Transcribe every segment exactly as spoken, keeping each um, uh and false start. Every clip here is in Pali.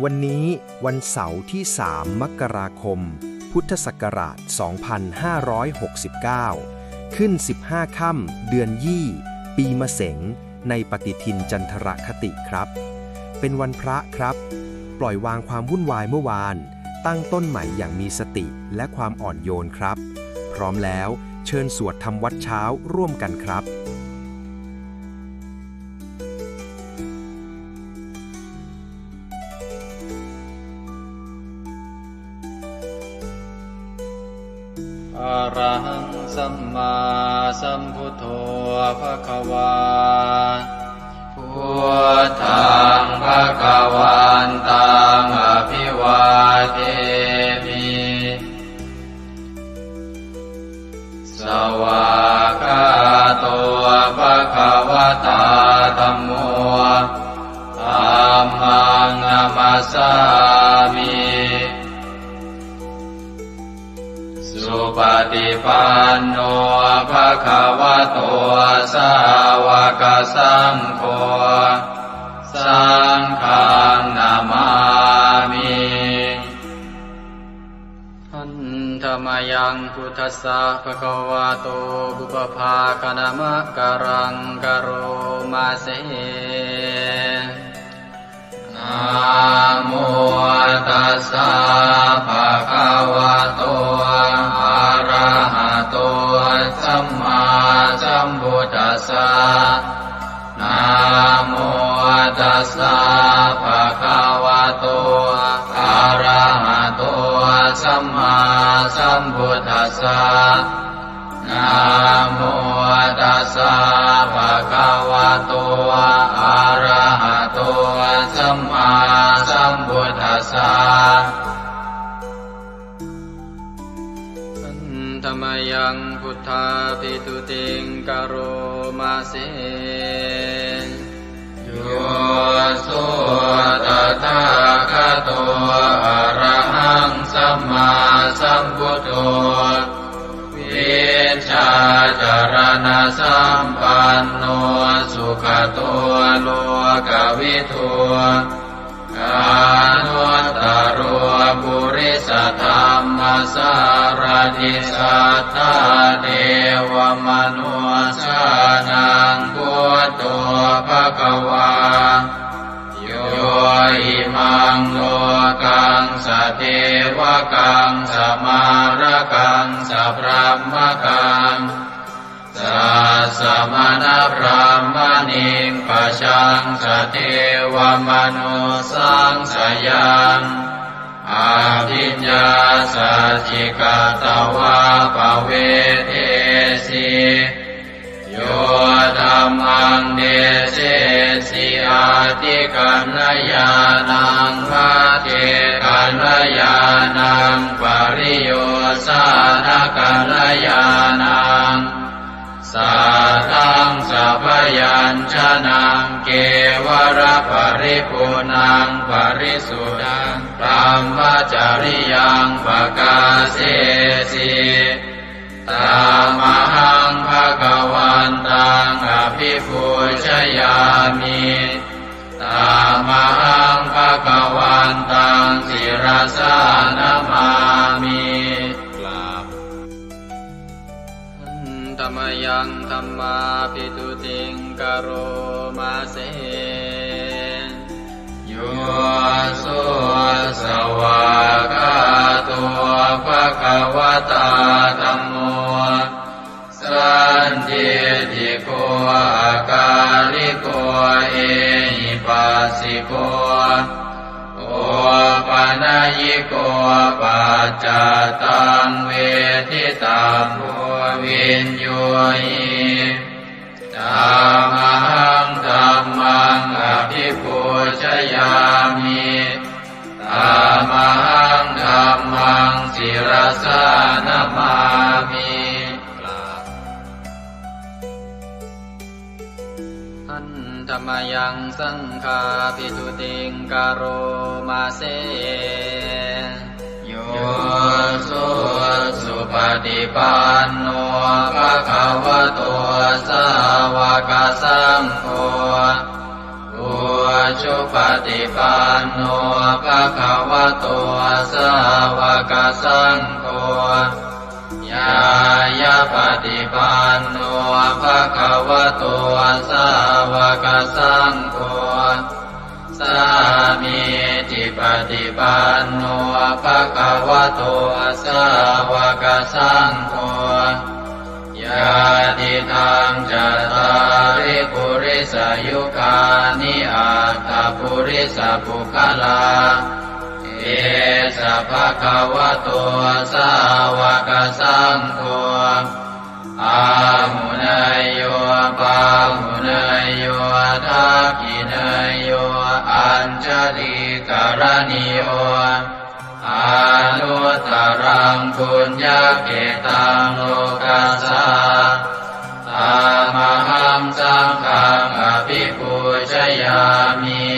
วันนี้วันเสาร์ที่ สาม มกราคม พุทธศักราช สองพันห้าร้อยหกสิบเก้า ขึ้น สิบห้า ค่ำ เดือนยี่ ปีมะเสง ในปฏิทินจันทรคติครับ เป็นวันพระครับ ปล่อยวางความวุ่นวายเมื่อวาน ตั้งต้นใหม่อย่างมีสติและความอ่อนโยนครับ พร้อมแล้วเชิญสวดทำวัตรเช้าร่วมกันครับ Arahaṃ sammāsambuddho bhagavā. Buddhaṃ bhagavantaṃ abhivādemi. Svākkhāto bhagavatā dhammo. Dhammaṃ namassāmi. Supaṭipanno bhagavato sāvakasaṅgho. Saṅghaṃ namāmi. Handa mayaṃ buddhassa bhagavato pubbabhāganamakāraṃ karoma se. Namo tassa bhagavato arahato sammāsambuddhassa. Namo tassa bhagavato arahato sammāsambuddhassa. Namo tassa bhagavato arahato sammāsambuddhassa. Handa mayaṃ buddhābhistutiṃ karoma se. Yo so tathāgato arahaṃ sammāsambuddho, vijjācaraṇasampanno sugato lokavidū, anuttaro purisadammasārathi satthā devamanussānaṃ buddho bhagavā. Yo imaṃ lokaṃ sadevakaṃ samārakaṃ sabrahmakaṃ sassamaṇabrāhmaṇiṃ pajaṃ sadevamanussāṃ sayaṃ abhiññāsacchikatvā pavedesi. Yo dhammaṃ desesi atthikaññāṇaṃ, pacchekakaññāṇaṃ, pariyosānakaññāṇaṃ, saddaṃ sabyañjanaṃ, kevalaparipuṇṇaṃ parisuddhaṃ brahmacariyaṃ pakāsesi. Tamahaṃ bhagavantaṃ abhipūjayāmi. Tamahaṃ bhagavantaṃ sirasā namāmi. กราบ Handa mayaṃ dhammābhistutiṃ karoma se. Yo so svākkhāto bhagavatā dhammo, sandiṭṭhiko akāliko ehipassiko opanayiko paccattaṃ veditabbo viññūhi. Tamahaṃ dhammaṃ abhipūjayāmi. Tamahaṃ dhammaṃ sirasā namāmi. กราบ Handa mayaṃ saṅghābhistutiṃ karoma se. Yo so supaṭipanno bhagavato sāva sāvakasaṅgho, ujupaṭipanno bhagavato sāvakasaṅgho, ñāyapaṭipanno bhagavato sāvakasaṅgho, sāmīcipaṭipanno bhagavato sāvakasaṅgho, yadidaṃ cattāri purisayugāni aṭṭha purisapuggalā, esa bhagavato sāvakasaṅgho, āhuneyyo pāhuneyyo dakkhiṇeyyo añjalikaraṇīyo, anuttaraṃ puññakkhettaṃ lokassā. Tamahaṃ saṅghaṃ abhipūjayāmi.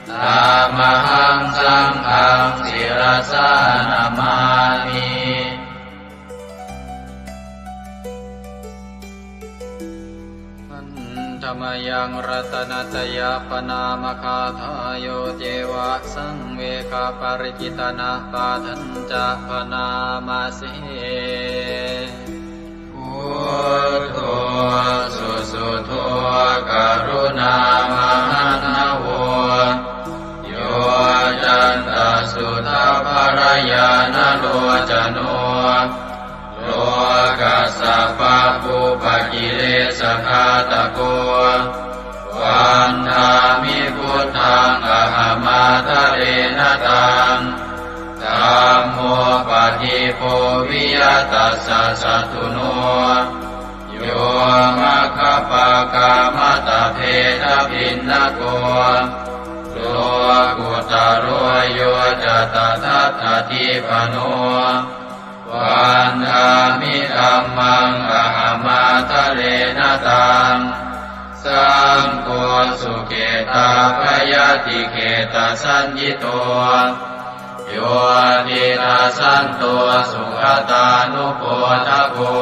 Tamahaṃ saṅghaṃ sirasā namāmi. Handa mayaṃ ratanattayappaṇāmagāthā, yo ceva saṃvegaparicittanapāṭhañca bhaṇāma se. Buddho susuddho karuṇāmahaṇṇavo, yoccantasuddhabbarañāṇalocano, lokassa pabbupakilesagāthako, vandāmi buddhaṃ ahamādarena taṃ. Dhammo padīpo viya tassa satthuno, yo maggapākamattabhedabhinnako, lokuttaro yo ca tadattadīpano, vandāmi dhammaṃ ahamādarena taṃ. Saṅgho sukhitā-bhayatikketasaññito, yo tidasanto sugatānupodako,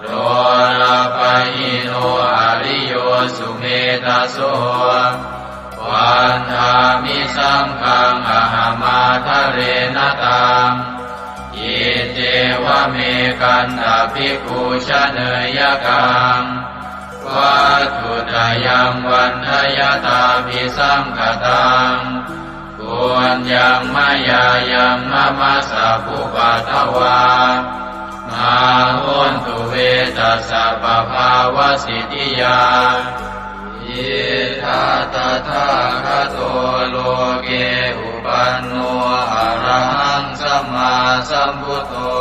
lolapahīno ariyo sumedhaso, vandāmi saṅghaṃ ahamādarena taṃ. Iccevamekantabhikkhū janeyakaṃ, vatthuttayaṃ vandayattabhisaṅkhataṃ, puññaṃ mayā yaṃ mama sabbupaddavā, mā hontu ve tassa pabhāvasiddhiyā. Idha tathāgato loke upanno arahaṃ sammāsambuddho,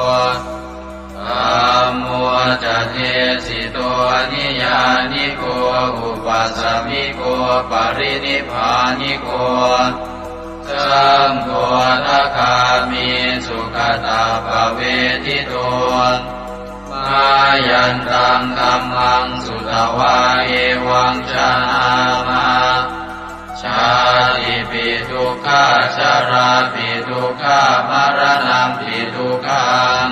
dhammo ca desito niyyāniko upasamiko parinibbāniko, saṅgho dvādagāmi sugatappavedito. Mayantaṃ dhammaṃ sutvā evaṃ janāma, jātipi dukkhā jarāpi dukkhā maraṇampi dukkhaṃ,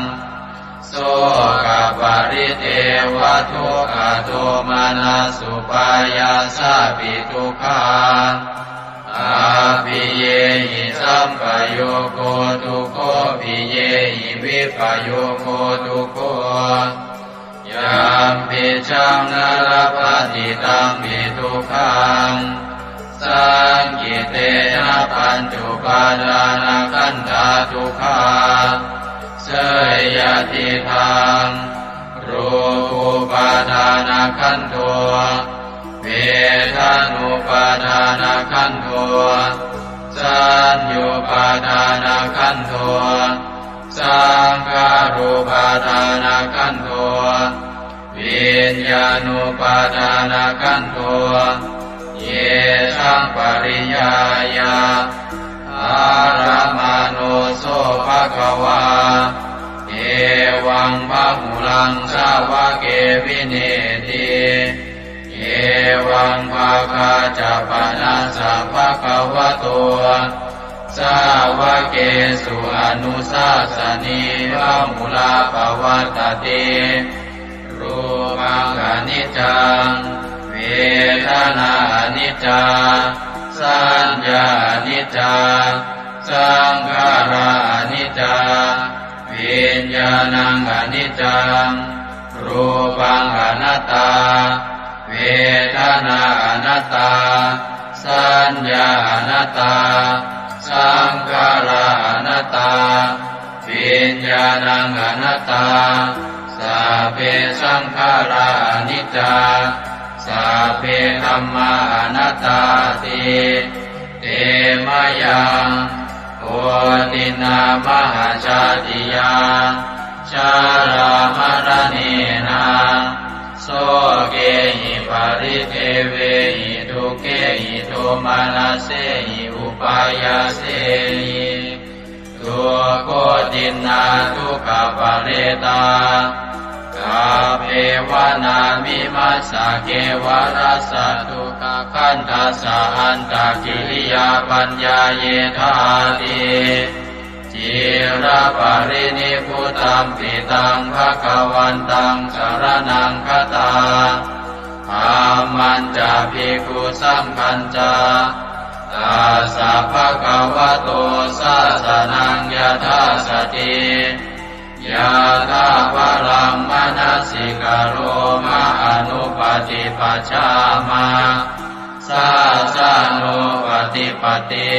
sokaparidevadukkhadomanassupāyāsāpi dukkhā, appiyehi sampayogo dukkho piyehi vippayogo dukkho, yampicchaṃ na labhati tampi dukkhaṃ, saṅkhittena pañcupādānakkhandhā dukkhā. Seyyathidaṃ, rūpupādānakkhandho, vedanupādānakkhandho, saññupādānakkhandho, saṅkhārupādānakkhandho, viññāṇupādānakkhandho, yesaṃ pariññāya ārāmaṇo so bhagavā, evaṃ bahulaṃ sāvake vineeti. Evaṃ bhāgā ca panassa bhagavato sāvakesu anussāsanī bahulā pavattati. Rūpaṃ khanij niccaṃ, vedanā aniccā, saññā aniccā, saṅkhārā aniccā, viññāṇaṃ aniccaṃ, rūpaṃ anattā, vedanā anattā, saññā anattā, saṅkhārā anattā, viññāṇaṃ anattā, sabbe saṅkhārā aniccā, sabbe dhammā anattāti. Te mayaṃ otiṇṇā mahājātiyā, jarāmaraṇena, sokehi paridevehi dukkhehi domanassehi upāyāsehi, dukkhotiṇṇā dukkhaparetā, kappevāna vimassa kevalassa dukkhakandhassa antakiriyā paññāyedhāti. Ciraparinibbutampi taṃ bhagavantaṃ saraṇaṃ gatā, dhammañca bhikkhusaṅghañca, tassa bhagavato sāsanaṃ yathāsati, yathābalaṃ manasikaroma anupaṭipajjāma, sāsanūpaṭipatti.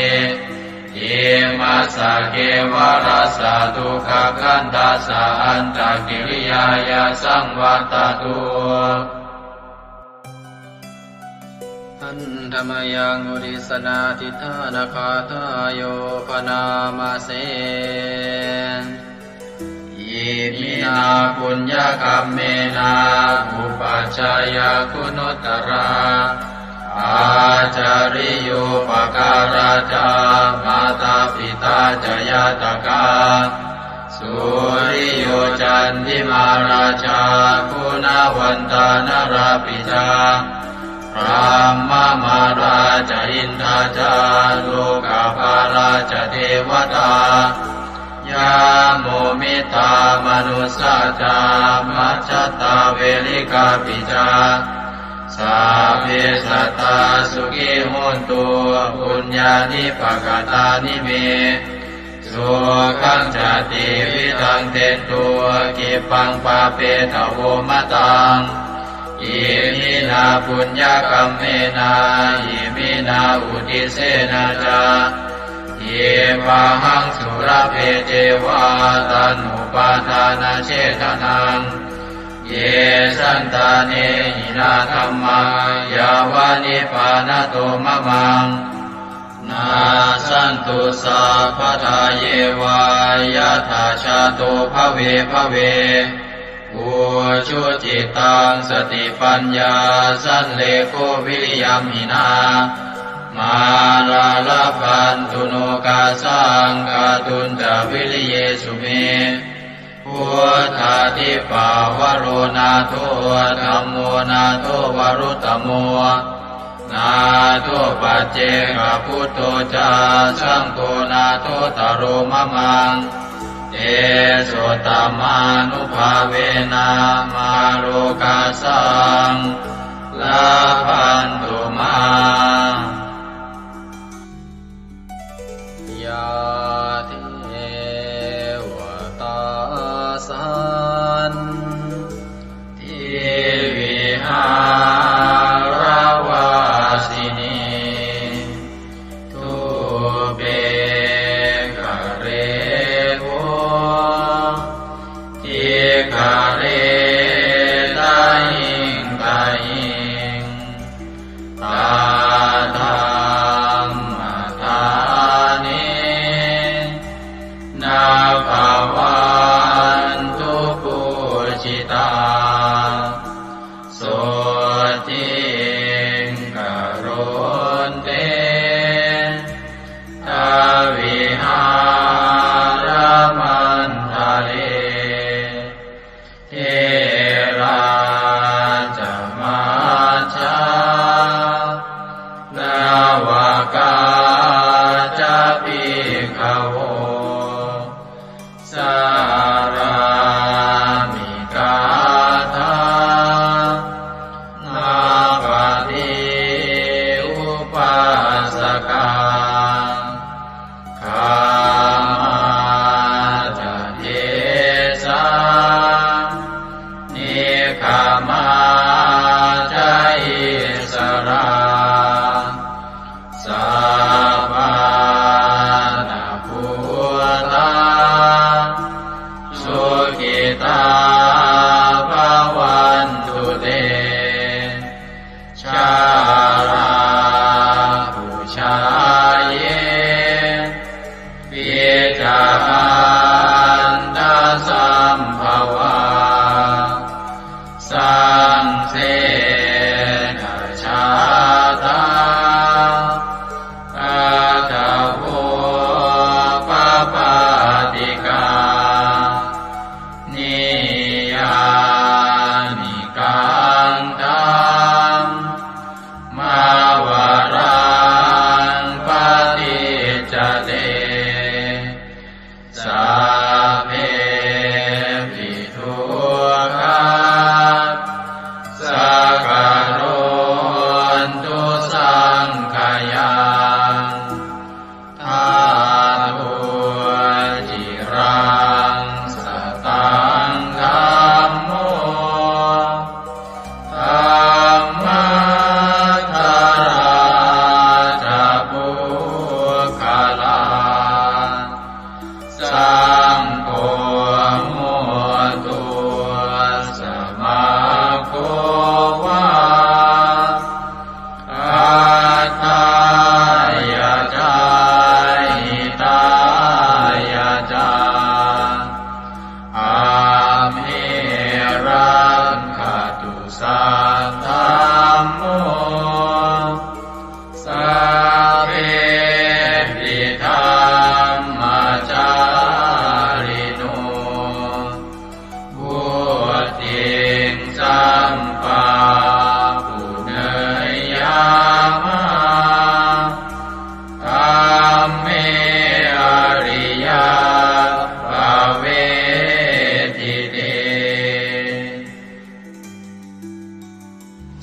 Imassa kevalassa dukkhakandhassa antakiriyāya saṃvattatu. Handa mayaṃ uddissanādhiṭṭhānagāthāyo bhaṇāma se. Iminā puññakammena upajjhāyā guṇuttarā, ācariyūpakārā ca mātā pitā ca ñātakā, suriyo candimā rājā guṇavantā narāpi ca, brahmamārā ca indā ca lokapālā ca devatā, yamo mittā manussā ca majjhattā verikāpi ca, sabbe sattā sukhī hontu puññāni pakatāni me, sukhañca tividhaṃ dentu khippaṃ pāpetha vomataṃ. Iminā puññakammena iminā uddissena ca khippāhaṃ sulabhe ceva taṇhupādānachedanaṃ, ye santāne hinā dhammā yāva nibbānato mamaṃ, nassantu sabbadā yeva yattha jāto bhave bhave. Ujucittaṃ satipaññā sallekho viriyamhinā, mārā labhantu nokāsaṃ kātuñca viriyesu me. Buddhādhipavaro nātho, dhammo nātho varuttamo, nātho paccekabuddho ca, saṅgho nāthottaro mamaṃ. Tesottamānubhāvena mārokāsaṃ labhantu mā. Yā devatā santivihāravāsinī, thūpe ghare bodhighare tahiṃ tahiṃ, Samā ca issarā, sappāṇabhūtā, sukhitā bhavantu te. Jalābujā yepi ca aṇḍasambhavā, saṃsedajātā athavopapātikā, niyyānikaṃ dhammavaraṃ paṭicca te, sabbepi dukkhā sakarontu saṅkhayaṃ. Ṭhātu ciraṃ sataṃ dhammo, dhammaddharā ca puggalā, saṅgho hotu samaggo va, atthāya ca hitāya ca. Amhe rakkhatu saddhammo, sabbepi dhammacārino, vuḍḍhiṃ sampāpuṇeyyāma, dhamme ariyappavedite.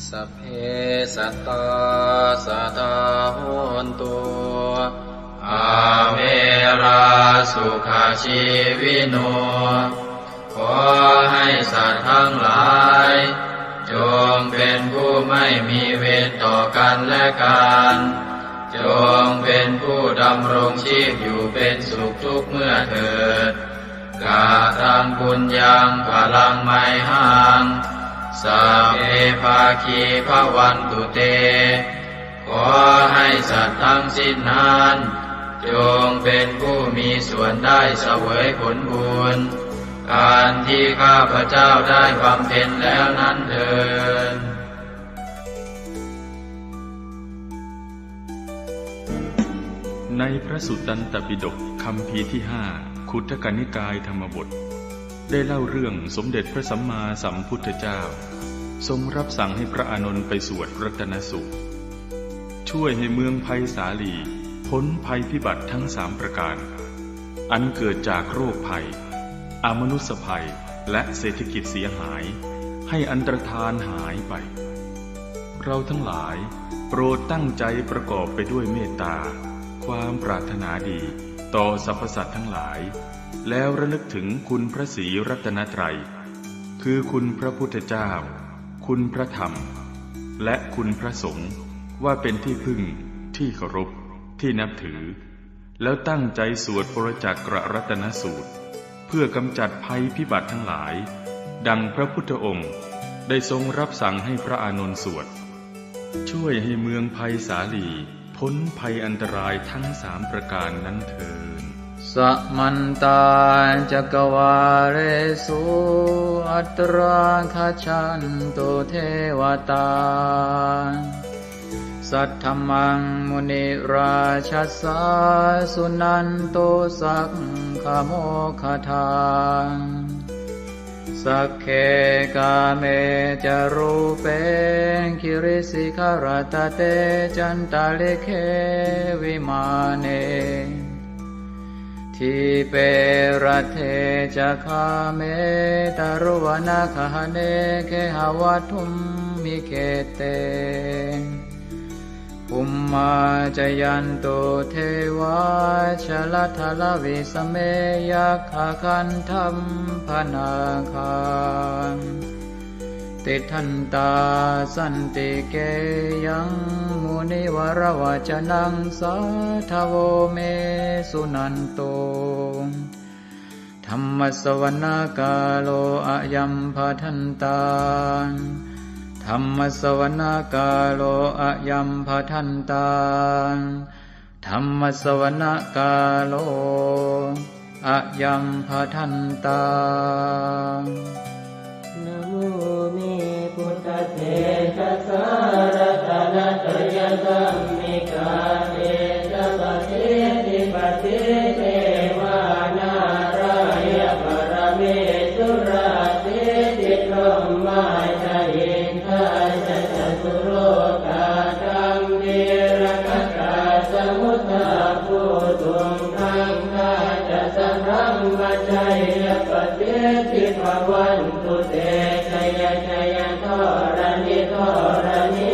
Sabbe sattā sadā hontu, averā sukhajīvino. ขอให้สัตว์ทั้งหลาย จงเป็นผู้ไม่มีเวรต่อกันและกัน จงเป็นผู้ดำรงชีพอยู่เป็นสุขทุกเมื่อเถิด Kataṃ puññaṃ phalaṃ mayhaṃ, sabbe bhāgī bhavantu te. ขอให้สัตว์ทั้งสิ้นนั้น จงเป็นผู้มีส่วนได้เสวยผลบุญ อันที่ข้าพเจ้าได้บำเพ็ญแล้วนั้นเทอญ ในพระสุตตันตปิฎกคัมภีร์ที่ห้า ขุททกนิกายธรรมบท ได้เล่าเรื่องสมเด็จพระสัมมาสัมพุทธเจ้า ทรงรับสั่งให้พระอานนท์ไปสวดรัตนสูตร ช่วยให้เมืองไพศาลีพ้นภัยพิบัติทั้งสามประการ อันเกิดจากโรคภัย อมนุสสภัย และเศรษฐกิจเสียหาย ให้อันตรธานหายไป เราทั้งหลายโปรดตั้งใจประกอบไปด้วยเมตตา ความปรารถนาดีต่อสรรพสัตว์ทั้งหลาย แล้วระลึกถึงคุณพระศรีรัตนตรัย คือคุณพระพุทธเจ้า คุณพระธรรม และคุณพระสงฆ์ ว่าเป็นที่พึ่ง ที่เคารพ ที่นับถือ แล้วตั้งใจสวดปรจจักรรัตนสูตร เพื่อกำจัดภัยพิบัติทั้งหลาย ดังพระพุทธองค์ได้ทรงรับสั่งให้พระอานนท์สวด ช่วยให้เมืองไพศาลีพ้นภัยอันตรายทั้งสามประการนั้นเทอญ Samantā cakkavāḷesu atrāgacchantu devatā. Saddhammaṃ munirājassa suṇantu saggamokkhadaṃ. Sagge kāme ca rūpe girisikharataṭe cantalikkhe vimāne. Dīpe raṭṭhe ca gāme taruvanagahane gehavatthumhi khette. Bhummā cāyantu devā jalathalavisame yakkhagandhabbanāgā. tiṭṭhantā santike yaṃ munivaravacanaṃ sādhavo me suṇantu. Dhammassavanakālo ayambhadantā. Dhammassavanakālo ayambhadantā. Dhammassavanakālo ayambhadantā. Namo me buddhatejasā ratanattayadhammikā tejapasiddhi pasīdevā nārāya paramesurā siddhibrahmā ca indā ca catulokā gambhīrakkhakā samuddā bhūtuṃ gaṅgā ca sabrahmajayya pasiddhi bhavantu te. Jaya jaya dharaṇi dharaṇī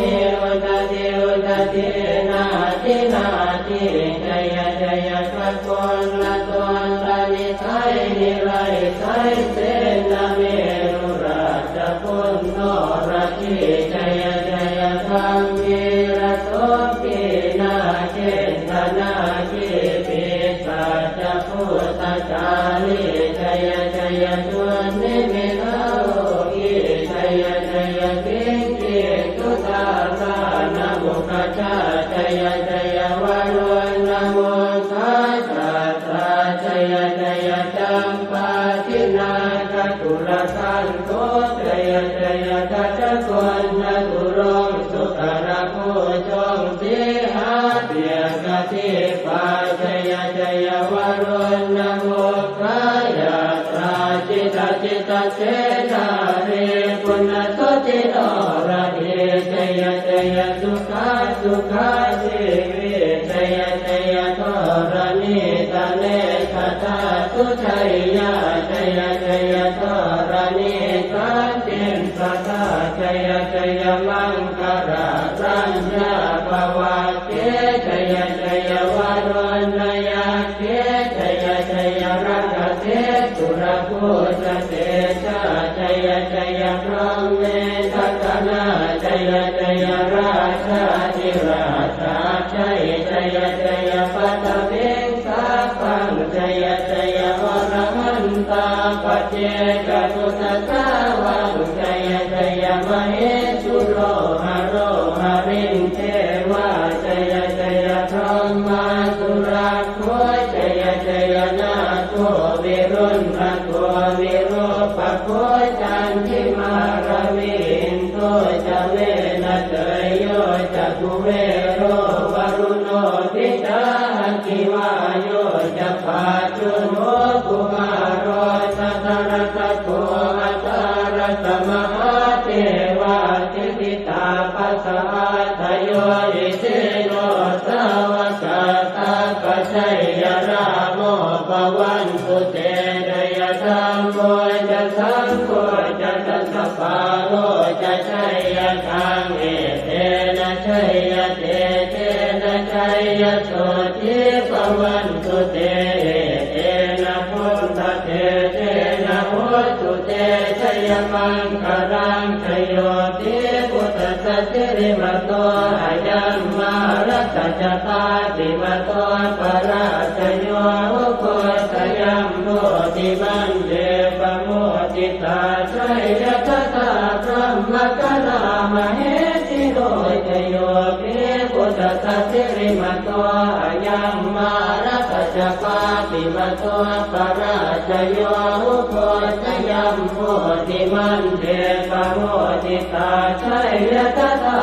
udadhi udadhī nadi nadī jaya jaya gaganalatantanisaya nirayasaya senameru rājabala noradī jaya jaya gambhīrasombhī nāgendanāgī pisācabhūtakālī jaya jaya dunnimittarogī jaya jaya siṅgī sudā dānamukhajā jaya jaya varuṇamukhasātrā jaya jaya campādināgakulagantho jaya jaya gajagonnaturaṅga sukarabhujaṅga sīhabyagghadīpā jaya jaya varuṇamukhayātrā jita jita senārī puna suddhi noradī jaya jaya sukhā sukhā jīvī jaya jaya dharaṇītale sadā sujayyā jaya jaya dharaṇī santin sadā jaya jaya maṅkararaññā bhavagge jaya jaya varuṇayakkhe jaya jaya rakkhase surabhujatejā jaya jaya brahmendagaṇā jaya jaya rājādhirājasājjai jaya jaya paṭhaviṃ sabbaṃ jaya jaya arahantā paccekabuddhasāvaṃ jaya jaya mahesuro haro harindevā jaya jaya brahmā surakkho jaya jaya nāgo viruḷhako virūpakkho candimā ravi indo ca venateyyo ca kuvero varuṇopi ca aggi vāyo ca pājuṇho kumāro dhataraṭṭhako aṭṭhārasa mahādevā siddhitāpasa-ādayo isino sāvakā sabbā jaya rāmo bhavantu te jaya dhammo ca saṅgho ca dasapālo ca jayakaṃ etena jayatejena jayasotthī bhavantu te etena buddhatejena hotu te jayamaṅgalaṃ jayo pi buddhassa sirīmato ayaṃ mārassa ca pāpimato parājayo ugghosayuṃ bodhimaṇḍe pamoditā jaya tadā brahmagaṇā mahesino jayo pi buddhassa sirīmato ayaṃ mārassa ca pāpimato parājayo ugghosayuṃ bodhimaṇḍe pamoditā jaya tadā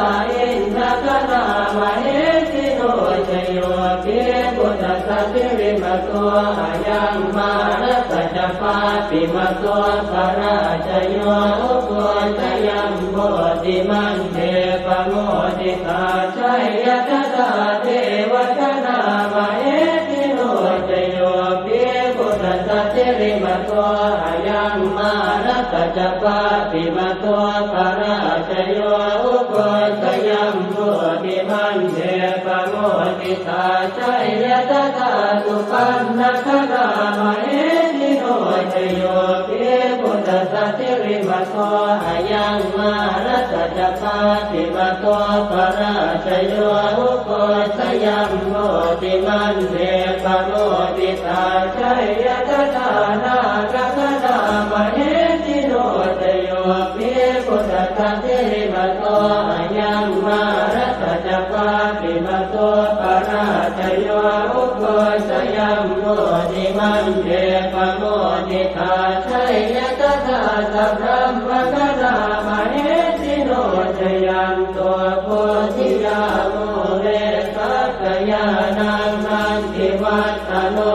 indagaṇā mahesino jayo pi buddhassa sirīmato ayaṃ mārassa ca pāpimato parājayo ugghosayuṃ bodhimaṇḍe pamoditā jaya tadā devagaṇā mahesino jayo pi buddhassa sirīmato ayaṃ mārassa ca pāpimato parājayo ugghosayuṃ bodhimaṇḍe pamoditā jaya tadā supaṇṇagaṇā mahesino jayo pi buddhassa sirīmato ayaṃ mā Mārassa ca pāpimato parājayo, ugghosayuṃ bodhimaṇḍe pamoditā, jaya tadā nāgagaṇā mahesino. Jayo hi buddhassa sirīmato ayaṃ, mārassa ca pāpimato parājayo, ugghosayuṃ bodhimaṇḍe pamoditā, jaya tadā sabrahmagaṇā mahesino. Jayanto bodhiyā mūle sakyānaṃ nandivaḍḍhano,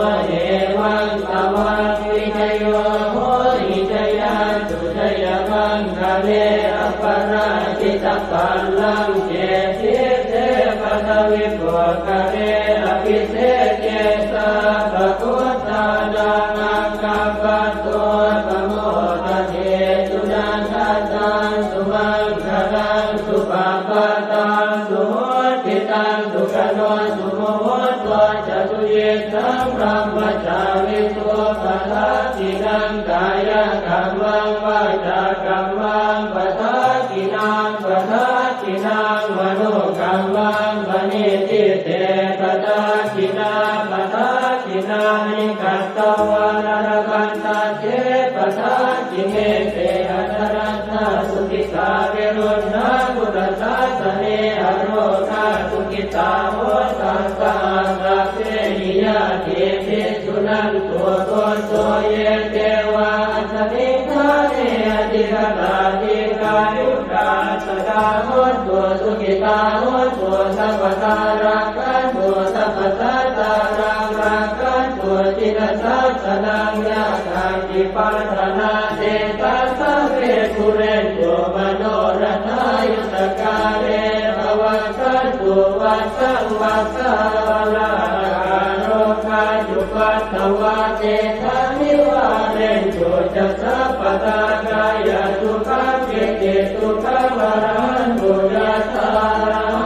evaṃ tvaṃ vijayo hohi jayassu jayamaṅgale, aparājitapallaṅke sīse paṭhavipokkhare, abhiseke sabbabuddhānaṃ aggappatto pamodati. Sunakkhattaṃ sumaṅgalaṃ supabhātaṃ suhuṭṭhitaṃ, sukhaṇo sumuhutto ca suyiṭṭhaṃ brahmacārisu, padakkhiṇaṃ kāyakammaṃ vācākammaṃ padakkhiṇaṃ, padakkhiṇaṃ manokammaṃ paṇidhī te padakkhiṇā, padakkhiṇāni katvāna labhantatthe padakkhiṇe. Te atthaladdhā sukhitā viruḷhā buddhasāsane, arogā sukhitā hotha saha sabbehi ñātibhi. Suṇantu bhonto ye devā asmiṃ ṭhāne adhigatā, dīghāyukā sadā hontu, sukhitā hontu sabbadā, rakkhantu sabbasattānaṃ, rakkhantu jinasāsanaṃ. Yā kāci patthanā tesaṃ sabbe pūrentu manorathā, yuttakāle pavassantu vassaṃ vassā, ālāhakā rogā cupaddavā tesaṃ nivārentu ca sabbadā, kāyasukhaṃ cittisukhaṃ arahantu yathārahaṃ.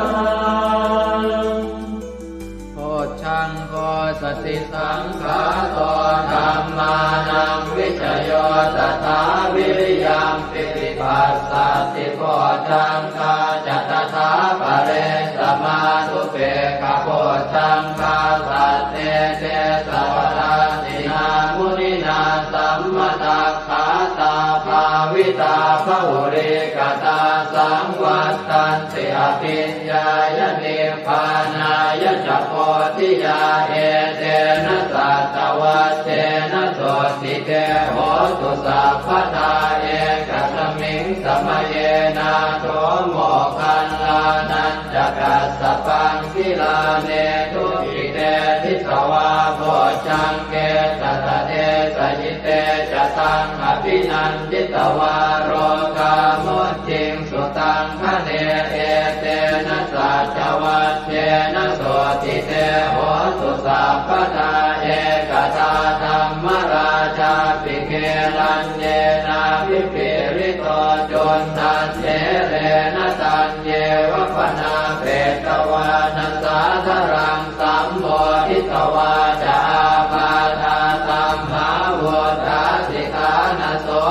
Bojjhaṅgo satisaṅkhāto dhammānaṃ vicayo tathā, viriyampīti passaddhi bojjhaṅgā ca tathāpare, samādhupekkhabojjhaṅgā sattete sabbadassinā, muninā sammadakkhātā bhāvitā bahulīkatā, saṃvattanti abhiññāya nibbānāya ca bodhiyā. Etena saccavajjena sotthi te hotu sabbadā, ekasmiṃ samaye nātho moggallānañca kassapaṃ, gilāne dukkhite disvā bojjhaṅge satta desayi. Te ca taṃ abhinanditvā rogā mucciṃsu taṅkhaṇe. Etena saccavajjena sotthi te hotu sabbadā, ekadā dhammarājāpi gelaññenābhipīḷito, cundattherena taññeva bhaṇāpetvāna sādaraṃ, sammoditvā ca ābādhā tamhā vuṭṭhāsi ṭhānaso.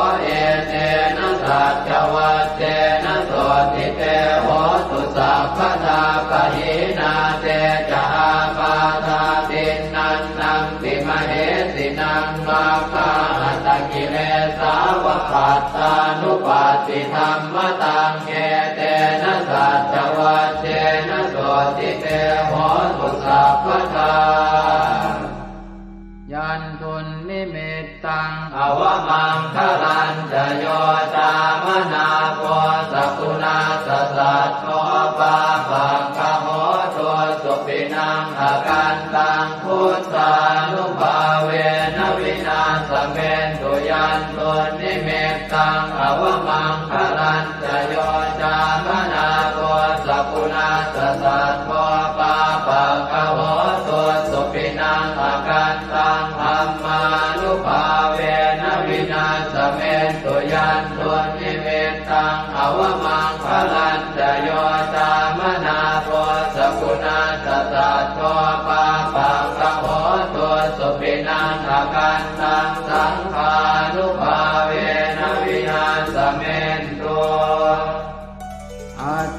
Etena saccavajjena sotthi te hotu sabbadā, pahīnā te ca ābādhā tiṇṇannampi mahesinaṃ, maggāhatakilesāva pattānuppattidhammataṃ. Etena saccavajjena sotthi te hotu sabbadā. Yandunnimittaṃ avamaṅgalañca yo cāmanāpo sakuṇassa saddo, pāpaggaho dussupinaṃ akantaṃ, buddhānubhāvena vināsamentu. Yandunnimittaṃ avamaṅgalañca yo cāmanāpo sakuṇassa saddo, pāpaggaho dussupinaṃ akantaṃ, dhammānubhāvena vināsamentu. Yandunnimittaṃ avamaṅgalañca yo cāmanāpo sakuṇassa saddo, pāpaggaho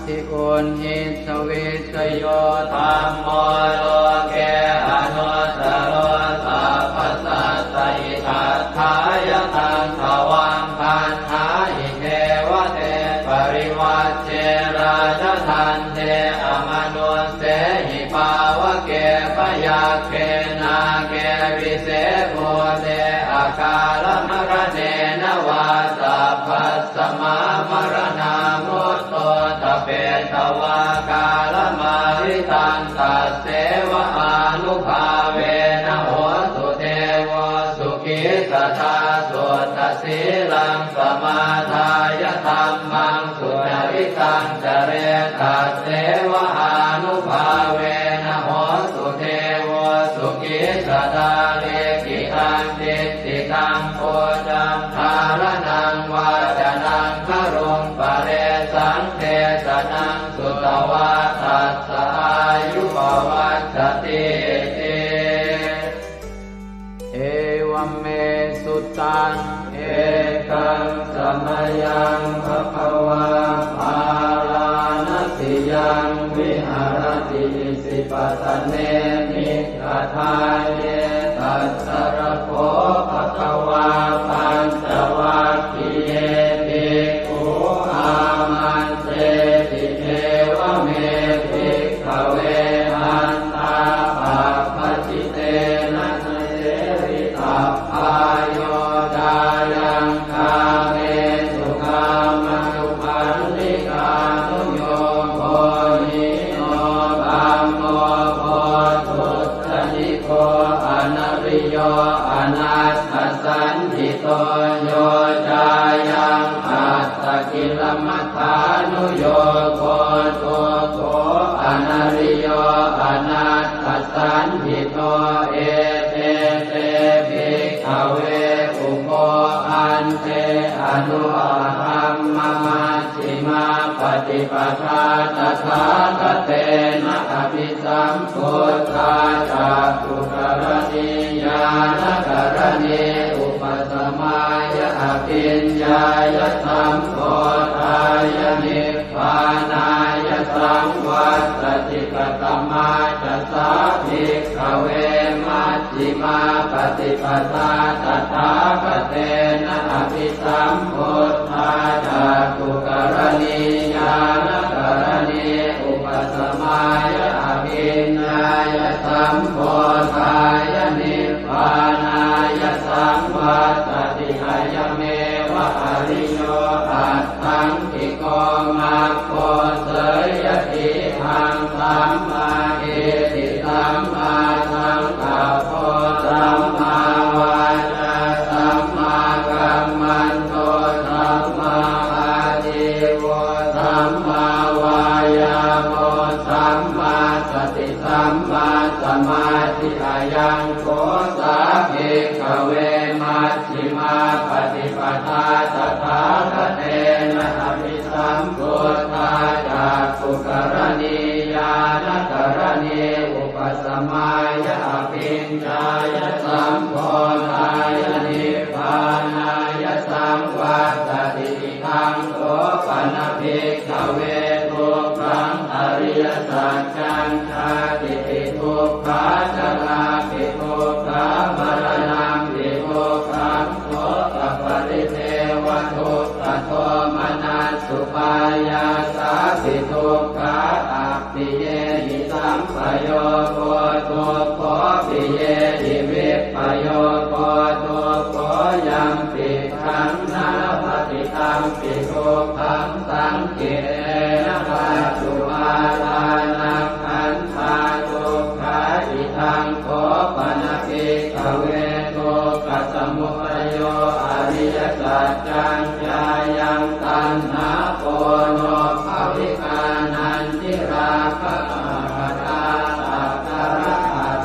uṇhissavissayo dhammo loke anuttaro sabbasattahitatthāya taṃ tvaṃ gaṇhāhi devate parivajje rājadaṇḍe amanussehi pāvake byagghe nāge vise bhūte akālamaraṇena vā sabbasmā maraṇā mutto ṭhapetvā kālamāritaṃ tasseva ānubhāvena hotu devo sukhī sadā. Suddhasīlaṃ samādāya dhammaṃ sucaritaṃ care tasseva ānubhāvena hotu devo sukhī sadā. Likkhitaṃ cintitaṃ pūjaṃ dhāraṇaṃ vācanaṃ garuṃ paresaṃ desanaṃ sutvā tassa āyu pavaḍḍhatīti. Evaṃ me sutaṃ. Ekaṃ samayaṃ bhagavā bārāṇasiyaṃ viharati isipatane migadāye. Tatra kho bhagavā pañcavaggiye bhikkhū āmantesi: Evaṃ me bhikkhave antā pabbajitena na sevitabbā, yo cāyaṃ kāmesu kāmasukhallikānuyogo hīno gammo pothujjaniko anariyo anatthasañhito, yo cāyaṃ attakilamathānuyogo dukkho anariyo anatthasañhito. Ete te bhikkhave ubho ante anupagamma majjhimā paṭipadā tathāgatena abhisambuddhā cakkhukaraṇī ñāṇakaraṇī upasamāya abhiññāya sambodhāya nibbānāya saṃvattati. Katamā ca sā bhikkhave maj jjhimā paṭipadā tathāgatena abhisambuddhā cakkhukaraṇī ñāṇakaraṇī upasamāya abhiññāya sambodhāya nibbānāya saṃvattati. Ayameva ariyo aṭṭhaṅgiko maggo, seyyathīdaṃ: sammādiṭṭhi sammāsaṅkappo sammāvācā sammākammanto sammāājīvo sammāvāyāmo sammāsati sammāsamādhi. Ayaṃ kho sā bhikkhave maj jjhimā paṭipadā tathāgatena abhisambuddhā cakkhukaraṇī ñāṇakaraṇī upasamāya abhiññāya sambodhāya nibbānāya saṃvattati. Idaṃ kho pana bhikkhave dukkhaṃ ariyasaccaṃ: jātipi dukkhā jarāpi dukkhā maraṇampi dukkhaṃ sokaparidevadukkhadomanassupāyāsāpi dukkhā, appiyehi sampayogo dukkho piyehi vippayogo dukkho, yampicchaṃ na labhati tampi dukkhaṃ saṅkhittena pañcupādānakkhandhā dukkhā. Idaṃ kho pana bhikkhave dukkhasamudayo ariyasaccaṃ: yāyaṃ taṇhā ponobbhavikā nandirāgasahagatā tatra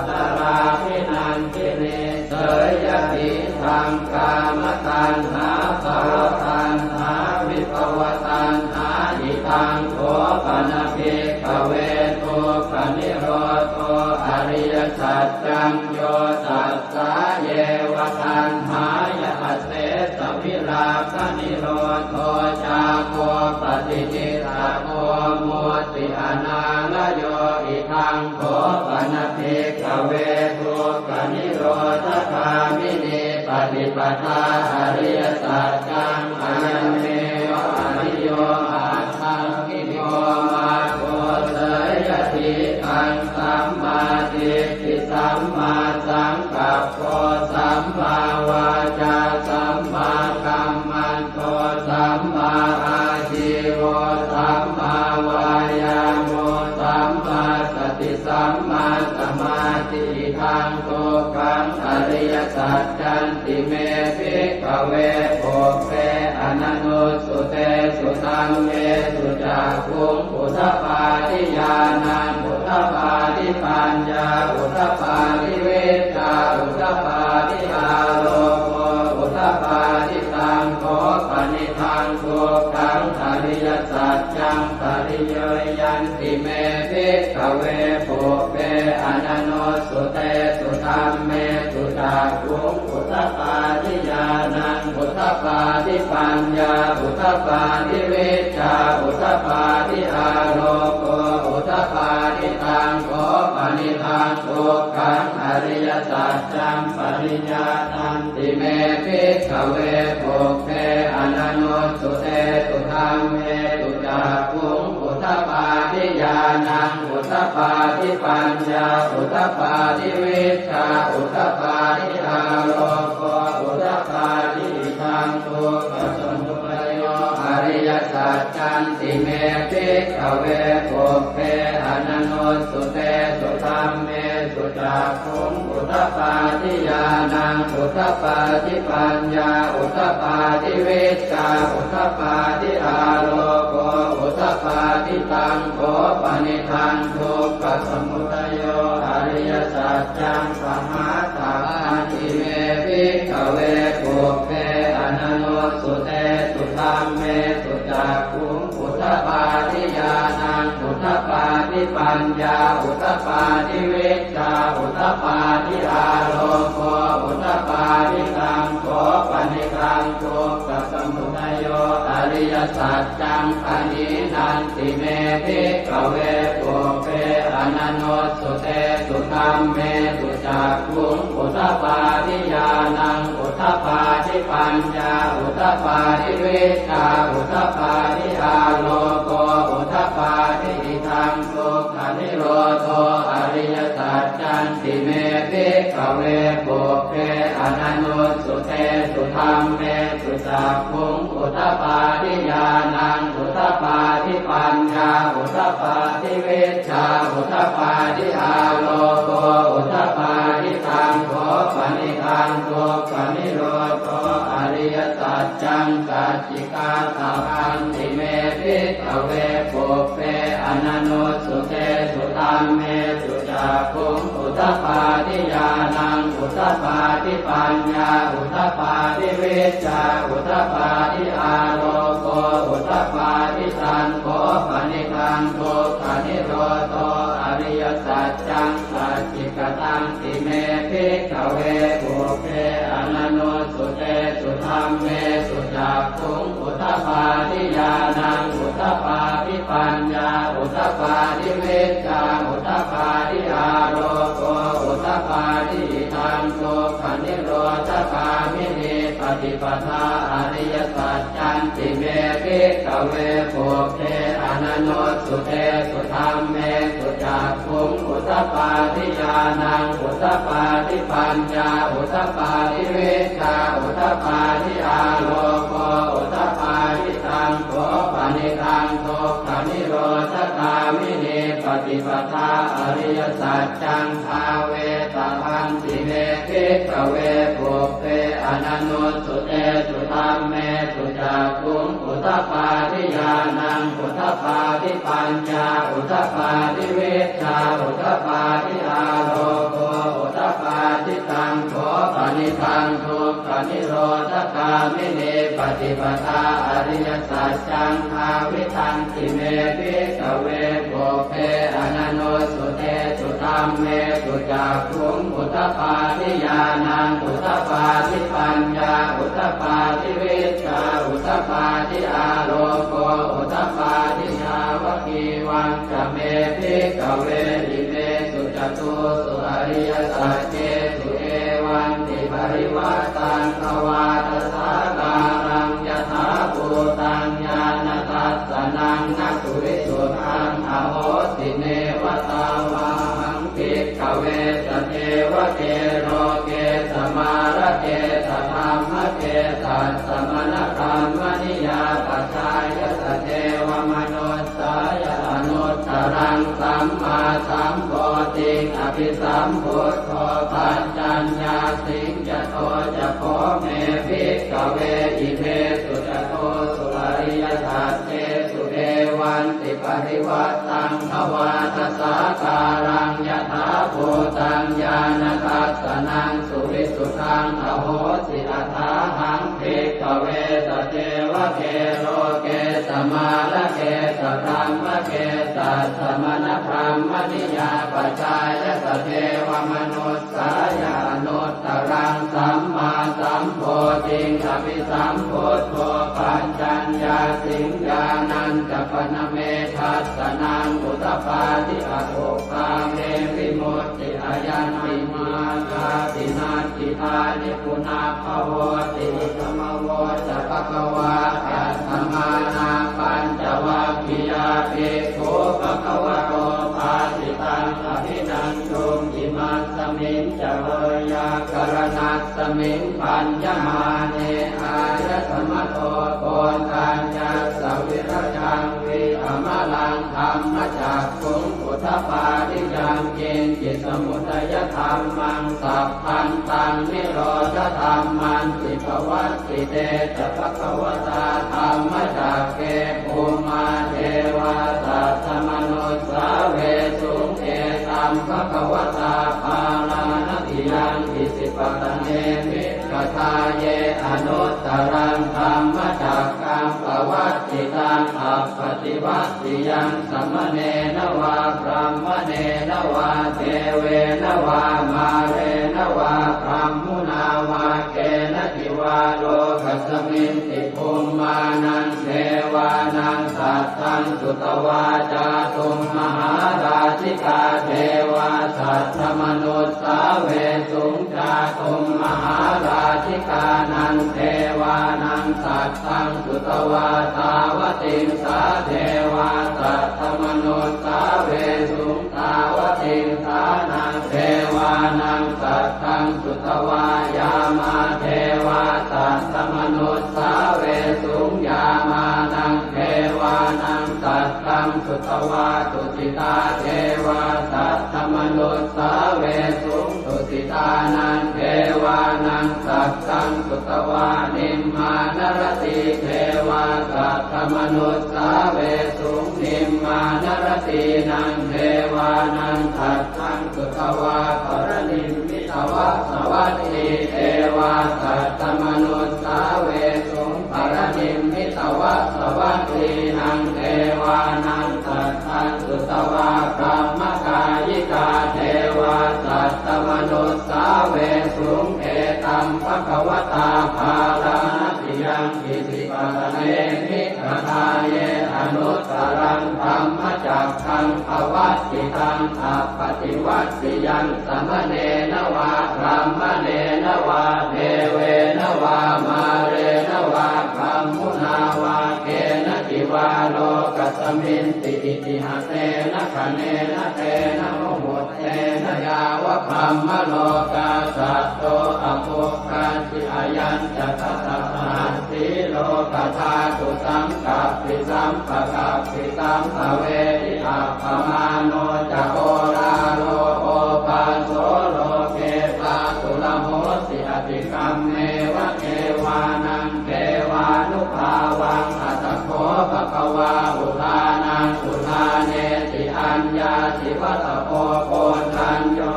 tatrābhinandinī, seyyathīdaṃ: kāmataṇhā bhavataṇhā vibhavataṇhā. Idaṃ kho pana bhikkhave dukkhanirodho ariyasaccaṃ: yo tassāyeva taṇhāya asesavirāganirodho cāgo paṭi nissaggo mutti anālayo. Idaṃ kho pana bhikkhave dukkhanirodhagāminī paṭipadā ariyasaccaṃ. Ayameva ariyo aṭṭhaṅgiko maggo, seyyathīdaṃ: sammādiṭṭhi sammāsaṅkappo sammāvācā sammākammanto sammāājīvo sammāvāyāmo sammāsati sammāsamādhi. Idaṃ dukkhaṃ ariyasaccanti me bhikkhave pubbe ananussutesu dhammesu cakkhuṃ udapādi ñāṇaṃ udapādi paññā udapādi vijjā udapādi āloko udapādi. Taṃ kho panidaṃ dukkhaṃ ariyasaccaṃ pariyāyanti me bhikkhave pubbe ananussutesu dhammesu cakkhuṃ udapādi ñāṇaṃ udapādi paññā udapādi vijjā udapādi āloko udapādi. Taṃ kho panidaṃ dukkhaṃ ariyasaccaṃ pariyāyanti me bhikkhave pubbe ananussutesu dhammesu cakkhuṃ udapādi ñāṇaṃ udapādi paññā udapādi vijjā udapādi āloko udapādi. Idaṃ dukkhasamudayo ariyasaccanti me bhikkhave pubbe ananussutesu dhammesu cakkhuṃ udapādi ñāṇaṃ udapādi paññā udapādi vijjā udapādi āloko udapādi. Taṃ kho panidaṃ dukkhasamudayo ariyasaccaṃ pahātabbanti me bhikkhave pubbe ananussutesu dhammesu cakkhuṃ udapādi ñāṇaṃ udapādi paññā udapādi vijjā udapādi āloko udapādi. Taṃ kho panidaṃ dukkhasamudayo ariyasaccaṃ pahīnanti me bhikkhave pubbe ananussutesu dhammesu cakkhuṃ udapādi ñāṇaṃ udapādi paññā udapādi vijjā udapādi āloko udapādi. Idaṃ dukkhanirodho ariyasaccanti me bhikkhave pubbe ananussutesu dhammesu cakkhuṃ udapādi ñāṇaṃ udapādi paññā udapādi vijjā udapādi āloko udapādi. Taṃ kho panidaṃ dukkhanirodho ariyasaccaṃ sacchikātabbanti me bhikkhave pubbe ananussutesu dhammesu cakkhuṃ udapādi ñāṇaṃ udapādi paññā udapādi vijjā udapādi āloko udapādi. Taṃ kho panidaṃ dukkhanirodho ariyasaccaṃ sacchikatanti me bhikkhave pubbe ananussutesu dhammesu cakkhuṃ udapādi ñāṇaṃ udapādi paññā udapādi vijjā udapādi āloko udapādi. Idaṃ dukkhanirodhagāminī paṭipadā ariyasaccanti me bhikkhave pubbe ananussutesu dhammesu cakkhuṃ udapādi ñāṇaṃ udapādi paññā udapādi vijjā udapādi āloko udapādi. Taṃ kho panidaṃ dukkhanirodhagāminī paṭipadā ariyasaccaṃ bhāvetabbanti me bhikkhave pubbe ananussutesu dhammesu cakkhuṃ udapādi ñāṇaṃ udapādi paññā udapādi vijjā udapādi āloko udapādi. Taṃ kho panidaṃ dukkhanirodhagāminī paṭipadā ariyasaccaṃ bhāvitanti me bhikkhave pubbe ananussutesu Dhammesu cakkhuṃ udapādi ñāṇaṃ udapādi paññā udapādi vijjā udapādi āloko udapādi. Yāvakīvañca me bhikkhave imesu catūsu ariyasaccesu evantiparivaṭṭaṃ dvādasākāraṃ yathābhūtaṃ ñāṇadassanaṃ na suvisuddhaṃ ahosi, neva tāvāhaṃ bhikkhave sadevake loke samārake sadhammake sassamaṇabrāhmaṇiyā pajāya sadevamanussāya anuttaraṃ sammāsambodhiṃ abhisambuddho paccaññāsiṃ. Yato ca kho me bhikkhave imesu catūsu ariyasaccesu evantiparivaṭṭaṃ dvādasākāraṃ yathābhūtaṃ ñāṇadassanaṃ suvisuddhaṃ ahosi, athāhaṃ bhikkhave sadevake loke samārake sadhammake sassamaṇabrāhmaṇiyā pajāya sadevamanussāya anuttaraṃ sammāsambodhiṃ abhisambuddho paccaññāsiṃ. Ñāṇañca pana me dassanaṃ udapādi, akuppā me vimutti, ayaṃ nibbānāti natthidāni punabbhavoti. Idamavoca bhagavā. Attamanā pañcavaggiyā bhikkhū bhagavato bhāsitaṃ abhinanduṃ. Imasmiñca veyyākaraṇasmiṃ bhaññamāne āyasmato Koṇḍaññassa virajaṃ vītamalaṃ dhammacakkhuṃ udapādi: yaṅkiñci samudayadhammaṃ sabbantaṃ nirodhadhammanti. Pavattite ca bhagavatā dhammacakke bhummā devā saddamanussāvesuṃ: etaṃ bhagavatā Bārāṇasiyaṃ Isipatane migadāye anuttaraṃ dhammacakkaṃ pavattitaṃ appaṭivattiyaṃ samaṇena vā brāhmaṇena vā devena vā mārena vā brahmunā vā kenaci vā lokasminti bhummānaṃ devānaṃ saddaṃ sutvā cātummahārājikā devā saddamanussāvesuṃ. Cātummahārājikānaṃ devānaṃ saddaṃ sutvā tāvatiṃsā devā saddamanussāvesuṃ. Tāvatiṃsānaṃ devānaṃ saddaṃ sutvā yāmā devā saddamanussāvesuṃ. Yāmānaṃ devānaṃ saddaṃ sutvā tusitā devā saddamanussāvesuṃ. Tusitānaṃ devānaṃ saddaṃ sutvā nimmānaratī devā saddamanussāvesuṃ. Nimmānaratīnaṃ devānaṃ saddaṃ sutvā paranimmitavasavattī devā saddamanussāvesuṃ. Paranimmitavasavattīnaṃ devānaṃ saddaṃ sutvā brahmakāyikā devā saddamanussāvesuṃ. Etaṃ bhagavatā Bārāṇasiyaṃ Isipatane migadāye anuttaraṃ dhammacakkaṃ pavattitaṃ appaṭivattiyaṃ samaṇena vā brāhmaṇena vā devena vā mārena vā brahmunā vā kenaci vā lokasminti itihasena khaṇena tena muhuttena yāva brahmalokā saddo abbhuggacchi. Ayañca dasasahassī lokadhātu saṅkappi sampakappi sampavedhi. Appamāṇo ca oḷāro obhāso loke pāturahosi atikkammeva devānaṃ devānubhāvaṃ. Atha kho bhagavā udānaṃ udānesi: Aññāsi vata bho Koṇḍañño,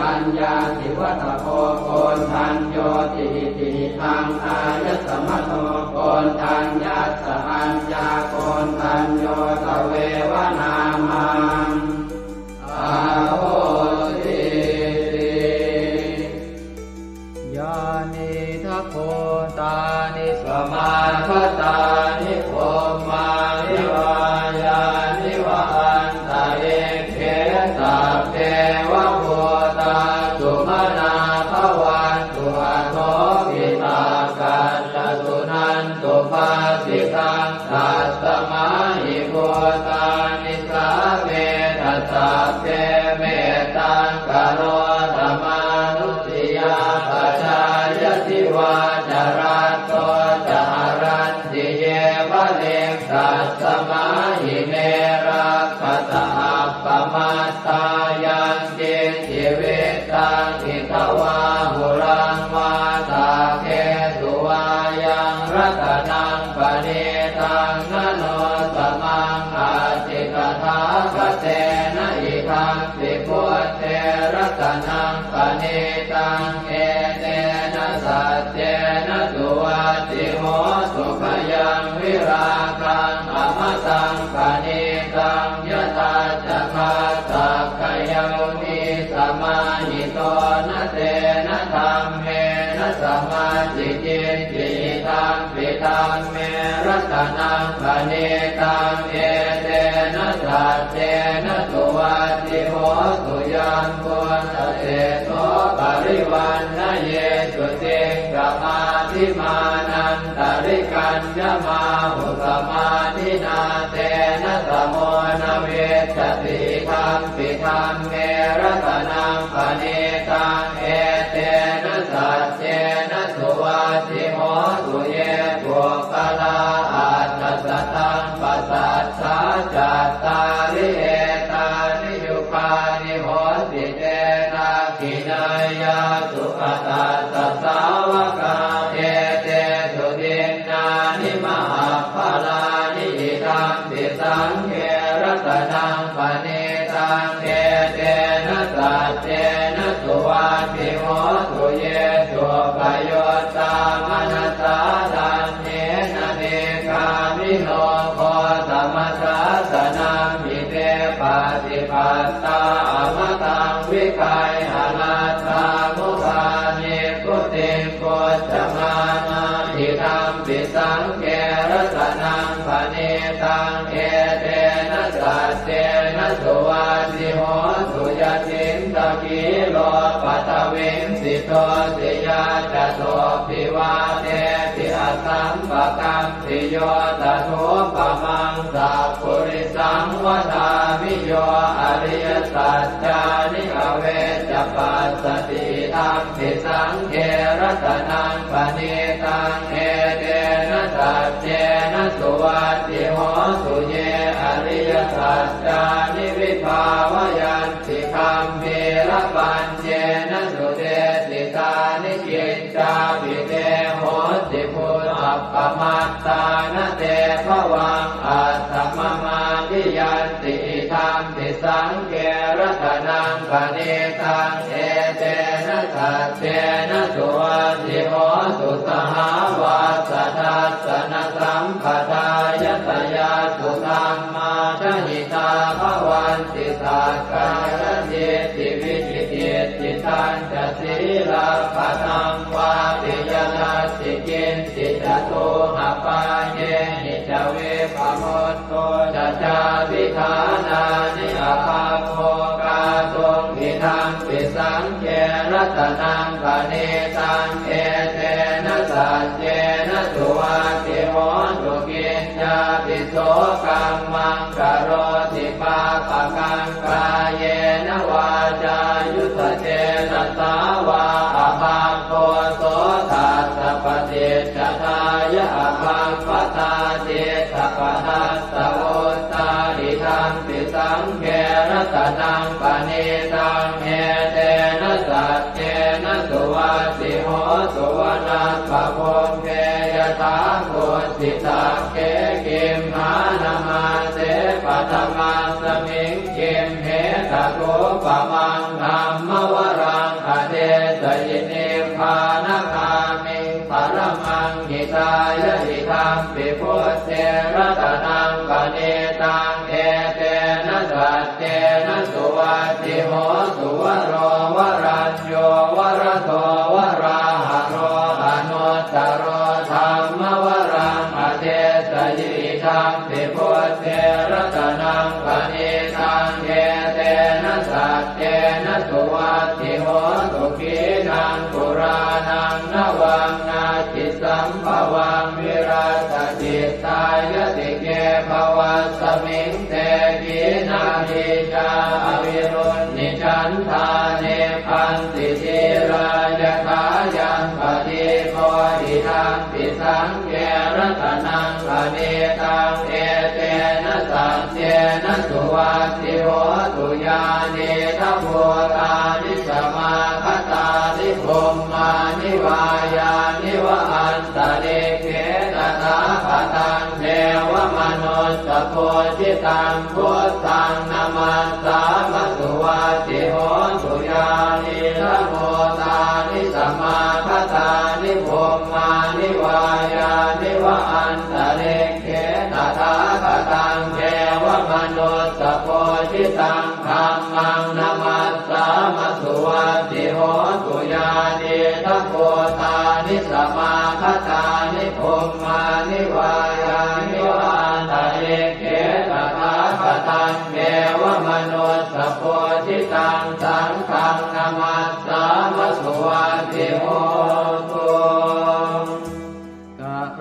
aññāsi vata bho Koṇḍaññoti. Iti hidaṃ āyasmato Koṇḍaññassa aññākoṇḍañño tveva nāmaṃ ahosi. Nisāmetha sabbe mettaṃ karotha mānusiyā pajāya divā ca ratto ca haranti ye baliṃ tasmā hi ne rakkhasa appamattā. Yaṅkiñci vittaṃ idha vā huraṃ vā saggesu vā yaṃ ratanaṃ paṇītaṃ na no samaṃ atthi tathāgatena idampi buddhe ratanaṃ paṇītaṃ etena saccena suvatthi hotu. Khayaṃ virāgaṃ amataṃ paṇītaṃ yadajjhagā sakyamunī samāhito na tena dhammena samatthi kiñci idampi dhamme ratanaṃ paṇītaṃ etena saccena suvatthi hotu. Yambuddhaseṭṭho parivaṇṇayī suciṃ samādhimānantarikaññamāhu samādhinā tena samo na vijjati idampi dhamme ratanaṃ paṇītaṃ etena saccena suvatthi hotu. Ye puggalā aṭṭha sataṃ pasaṭṭhā cattāri etāni yugāni honti te dakkhiṇeyyā sugatassa sāvakā etesu dinnāni mahapphalāni idampi saṅghe ratanaṃ paṇītaṃ etena saccena suvatthi hotu. Ye suppayuttā manasā daḷhena nikkāmino gotamasāsanamhi te pattipattā amataṃ vigayha laddhā mudhā nibbutiṃ bhuñjamānā idampi saṅghe ratanaṃ paṇītaṃ etena saccena suvatthi hotu. Yacittakhīlo paṭhaviṃ sito siyā catubbhi vātebhi asampakampiyo tathūpamaṃ sappurisaṃ vadāmi yo ariyasaccāni avecca passati idampi saṅghe ratanaṃ paṇītaṃ etena saccena suvatthi hotu. Ye ariyasaccāni vibhāvayanti gambhīrapaññena sudesitāni kiccāpi te honti bhusappamattā na te bhavaṃ aṭṭhamamādiyanti idampi saṅghe ratanaṃ paṇītaṃ etena saccena suvatthi hotu. Sahāvassa dassanasampadāya tayassu dhammā jahitā bhavanti sakkāyadiṭṭhi vicikicchitañca sīlabbataṃ vāpi yadatthi kiñci catūhapāyehi ca vippamutto ca cābhiṭhānāni abhabbo kātuṃ idampi saṅghe ratanaṃ paṇītaṃ etena saccena suvatthi hotu. Kiñcāpi so kammaṃ karoti pāpakaṃ kāyena vācāyuda cetasā vā abhabbo so tassa paṭicchadāya abhabbatā cittapadassavutthā idampi saṅghe ratanaṃ paṇītaṃ etena saccena suvatthi hotu. Vanappagumbe yathā kussitagge gimhānamāse paṭhamasmiṃ gimhe tathūpamaṃ dhammavaraṃ adesayi nibbānagāmiṃ paramaṃ hitāya idampi buddhe ratanaṃ paṇītaṃ etena saccena suvatthi hotu. Varo varañño varado varāharo anuttaro dhammavaraṃ adesayi idampi buddhe ratanaṃ paṇītaṃ etena saccena suvatthi hotu. Khīṇaṃ purāṇaṃ navaṃ natthi sambhavaṃ virattacittāyatike bhavasmiṃ te Nīcā avirūḷhichandā nibbanti dhīrā yathāyaṃ padīpo idampi saṅghe ratanaṃ paṇītaṃ etena saccena suvatthi hotu. Yānīdha bhūtāni samāgatāni bhummāni vā yāni va antalikkhe tathāgataṃ devamanussapūjitaṃ buddhaṃ namassāma suvatthi hotu. Yānīdha bhūtāni samāgatāni bhummāni vā yāni va antalikkhe tathāgataṃ devamanussapūjitaṃ dhammaṃ namassāma suvatthi hotu. Yānīdha bhūtāni samāgatāni bhummāni vā yāni va antalikkhe tathāgataṃ devamanussapūjitaṃ saṅghaṃ namassāma suvatthi hotu.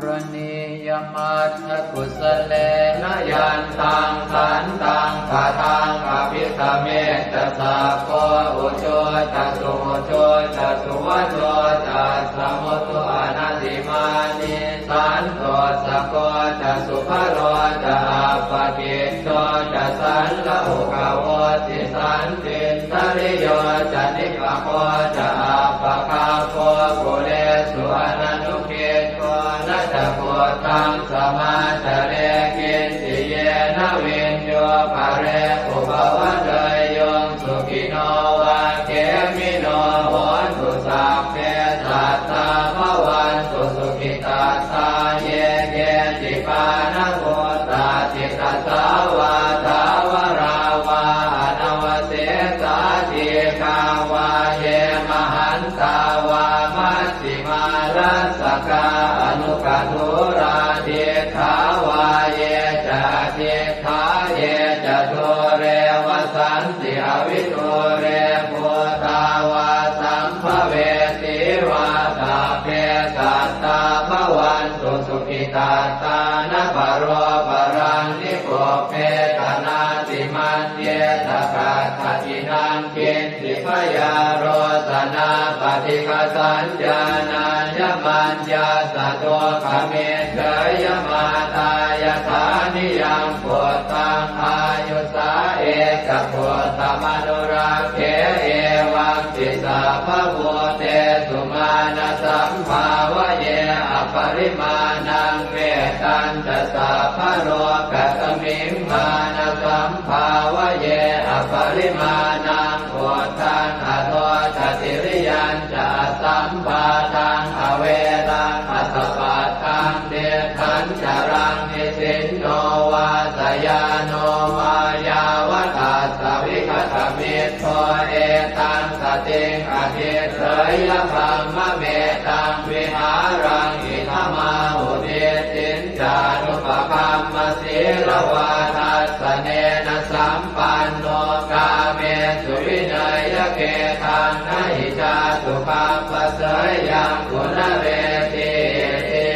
Karaṇīyamatthakusalena yantaṃ santaṃ padaṃ abhisamecca sakko ujū ca suhujū ca suvaco cassa mudu anatimānī santussako ca subharo ca appakicco ca sallahukavutti santindriyo ca nipako ca appagabbho kulesu ananu giddho. Na ca khuddaṃ samācare kiñci yena viññū pare upavadeyyuṃ. Sukhino vā khemino hontu sabbe sattā bhavantu sukhitattā. Ye keci pāṇabhūtatthi tasā vā thāvarā vā anavasesā dīghā vā ye mahantā vā maj jhimā rassakā aṇukathūlā diṭṭhā vā ye ca adiṭṭhā ye ca dūre vasanti avidūre bhūtā vā sambhavesī vā sabbe sattā bhavantu sukhitattā. Na paro paraṃ nikubbetha nātimaññetha katthaci naṃ kiñ ci byārosanā paṭighasaññā nāññamaññassa dukkhamiccheyya. Mātā yathā niyaṃ puttaṃ āyusā ekaputtamanurakkhe evampi sabbabhūtesu mānasambhāvaye aparimāṇaṃ. Mettañca sabbalokasmiṃ mānasambhāvaye aparimāṇaṃ uddhaṃ adho ca tiriyañca asambādhaṃ averaṃ asapattaṃ. Tiṭṭhañcaraṃ nisinno vā sayāno vā yāvatassa vigatamiddho etaṃ satiṃ adhiṭṭheyya brahmametaṃ vihāraṃ idhamāhu. Diṭṭhiñ ca anupagamma sīlavā dassanena sampanno kāmesu vineyya gedhaṃ na hi jātu gabbhaseyyaṃ punaretīti.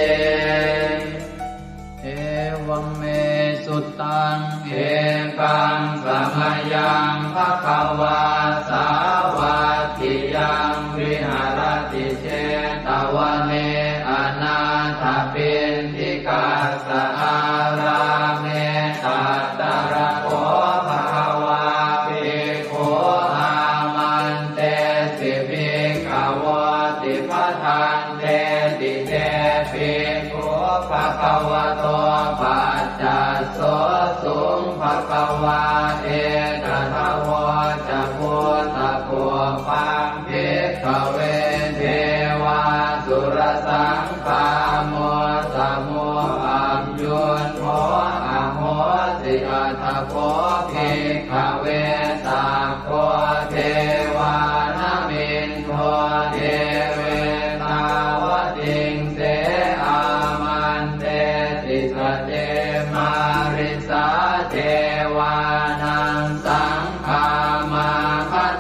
Evaṃ me sutaṃ. Ekaṃ samayaṃ bhagavā sāvatthiyaṃ viharati jetavane anāthapiṇḍikassa ārāme. Tatra kho bhagavā bhikkhū āmantesi bhikkhavoti. Bhadanteti te bhikkhū bhagavato paccassosuṃ. Bhagavā etadavoca. Bhūtapubbaṃ bhikkhave devāsurasaṅ gāmo samūhayuṃ kho ahosi. Atha kho bhikkhave sakko devānamindo devetāvatiṃse āmantesi. Sace mārisā devānaṃ saṅ gāmāgatānaṃ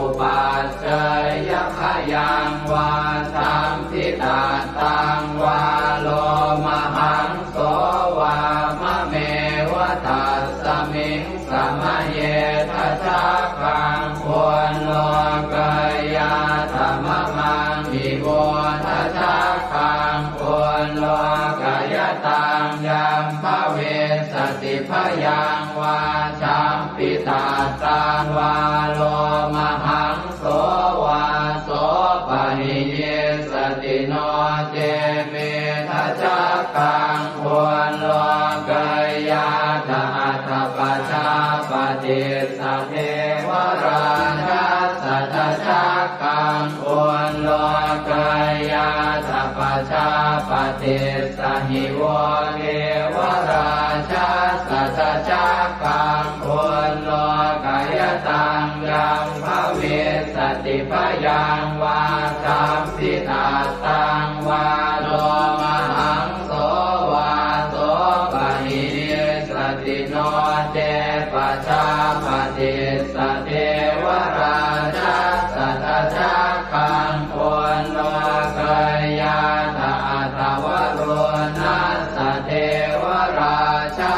upaccayabhayaṃ vā sambhitattaṃ vā lomahaṃso vā mameva tassa Miṃ samaye dajaggaṃ ullokayātha mamaṃ ivo dajaggaṃ ullokayataṃ yaṃ bhavissati bhayaṃ vā champittattaṃ vā lomahaṃso vā sopahiyissati no ce me dajaggaṃ ullokayātha atha pajāpatissa devarājassa dajaggaṃ ullokayātha pajāpatissa hi vo devarājassa dajaggaṃ ullokayataṃ yaṃ bhavissati bhayaṃ vā champittattaṃ vā lomahaṃso vā sopahiyissati no ce pajāpatissa devarājassa dajaggaṃ ullokayātha atha varuṇassa devarājassa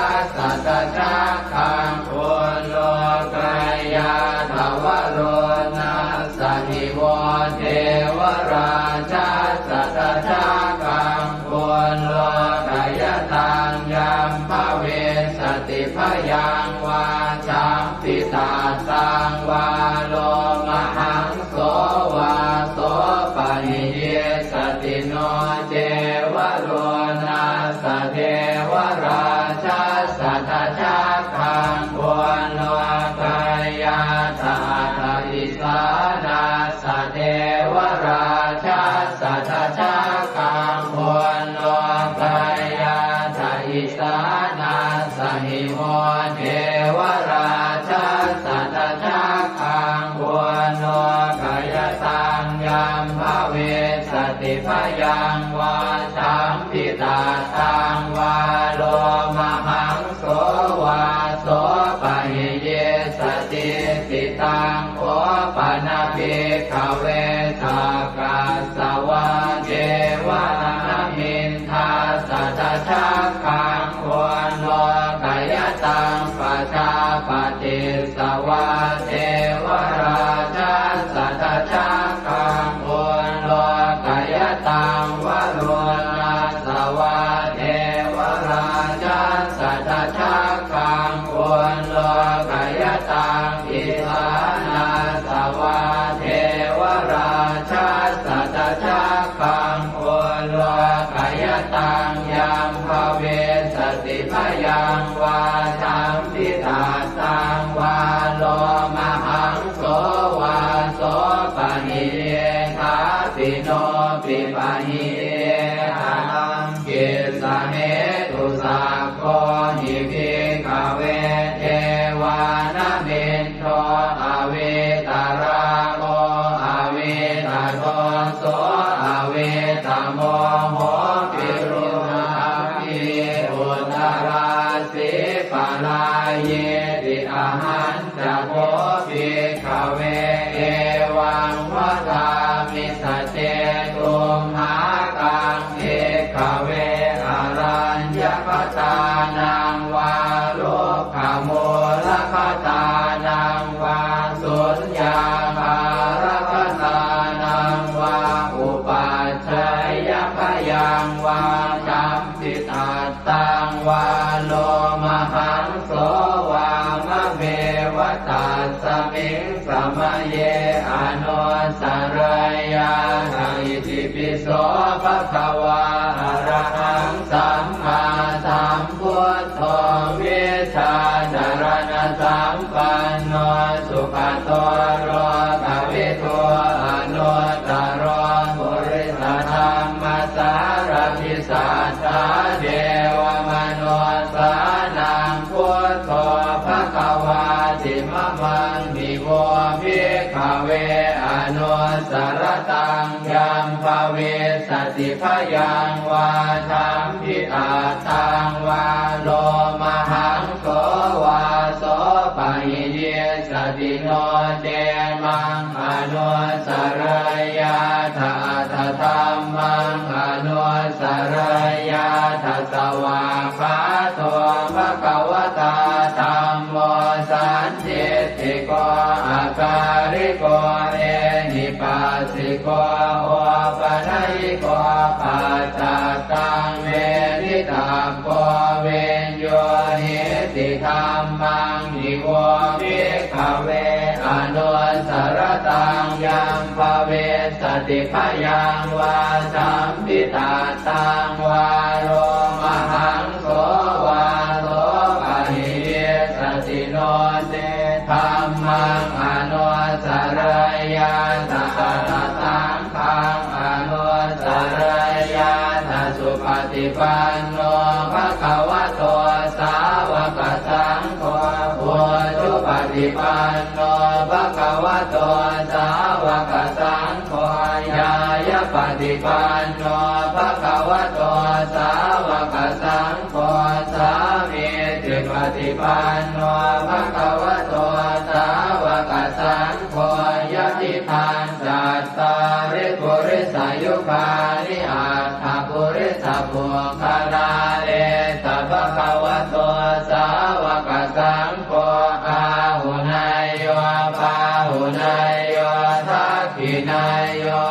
dajaggaṃ ullokayātha varuṇassa hi vo devarājassa dajaggaṃ ullokayataṃ yaṃ bhavissati bhayaṃ vā champittattaṃ vā lomahaṃso vā sopahiyissati no ce varuṇassa devarājassa dajaggaṃ ullokayātha atha isānassa devarājassa dajaggaṃ ullokayātha isānassa hi vo devarājassa dajaggaṃ ullokayataṃ yaṃ bhavissati bhayaṃ vā champittattaṃ vā lomahaṃso vā sopahiyissati. Taṃ kho pana bhikkhave sakkas savā devanāmiṃ dassa dajaggaṃ ullokayataṃ pajāpatissa vā devarājassa dajaggaṃ ullokayataṃ varuṇassa vā devarājassa dajaggaṃ ullokayataṃ isānassa vā devarājassa dajaggaṃ ullokayataṃ yaṃ bhavissati bhayaṃ vā champittattaṃ vā lomahaṃso vā sopahiyye thāpi no pipahiye ataṃ kissa hetu. Sakko hi bhikkhave devānamindo avītarāgo avītadoso avītamoho virūḷhakī uttarāsī parāyīti. Ahañ ca kho bhikkhave evaṃ vadāmi: Sacce tumhākaṃ bhikkhave araññakatānaṃ vā rukkhamūlakatānaṃ vā suññāgārakatānaṃ vā upajjhāyabhayaṃ vā champittattaṃ vā lomahaṃso vā mameva tasmiṃ samaye anussarayyātha. Itipi so bhagavā arahaṃ sammāsambuddho vijjācaraṇasampanno sugato lokavidū anuttaro purisadammasārathi satthā devamanussānaṃ buddho bhagavāti. Mamaṃ hi vo bhikkhave anussarattaṃ yaṃ bhavissati bhayaṃ vā champittattaṃ vā lomahaṃso vā sopahiyissati no ce maṃ anussarayyātha atha dhammaṃ anussarayyātha. Svākkhāto bhagavatā dham sandiṭṭhiko akāliko ehipassiko opanayiko paccattaṃ veditabbo viññūhīti. Dhammaṃ hi vo bhikkhave anussaratāṃ yaṃ bhavissati bhayaṃ vā sampittattaṃ vā lomahaṃ so vā so pahīyissati no ce dhammaṃ anussarayyātha atha saṅghaṃ anussarayyātha. Supaṭipanno bhagavato sāvakasaṅgho, ujupaṭipanno bhagavato sāvakasaṅgho, ñāyapaṭipanno bhagavato sāvakasaṅgho, sāmīcipaṭipanno bhagavato sāvakasaṅgho, yadidaṃ cattāri purisayugāni aṭṭha purisapuggalā, esa bhagavato sāvakasaṅgho, āhuneyyo pāhuneyyo dakkhiṇeyyo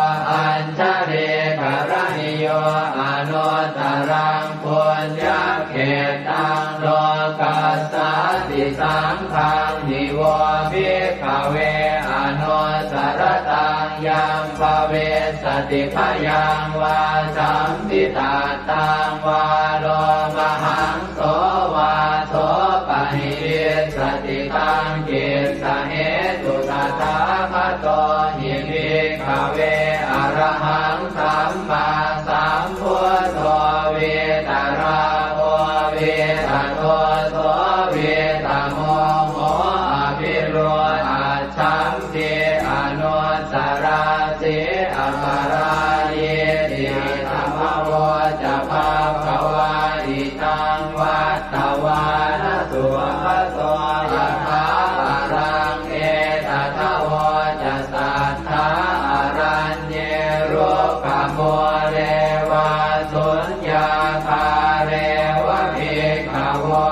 añjalikaraṇīyo anuttaraṃ puññakkhettaṃ lokassāti. Saṅghaṃ hi vo bhikkhave anussaratāṃ yaṃ bhavissati bhayaṃ vā sampittattaṃ vā lomahaṃ so vā so pahīyissati. Taṃ kissa hetu tathāgato hi bhikkhave arahaṃ sammāsambuddho vītarāgo vītadoso vītamoho abhirūḷhaccham ti anussarati aparājīti. Idamavoca bhagavā. Idaṃ vattavāna bhagavato yathābalaṃ etadavoca satthā araññe rukkhamūle vā suññāgāre va bhikkhavo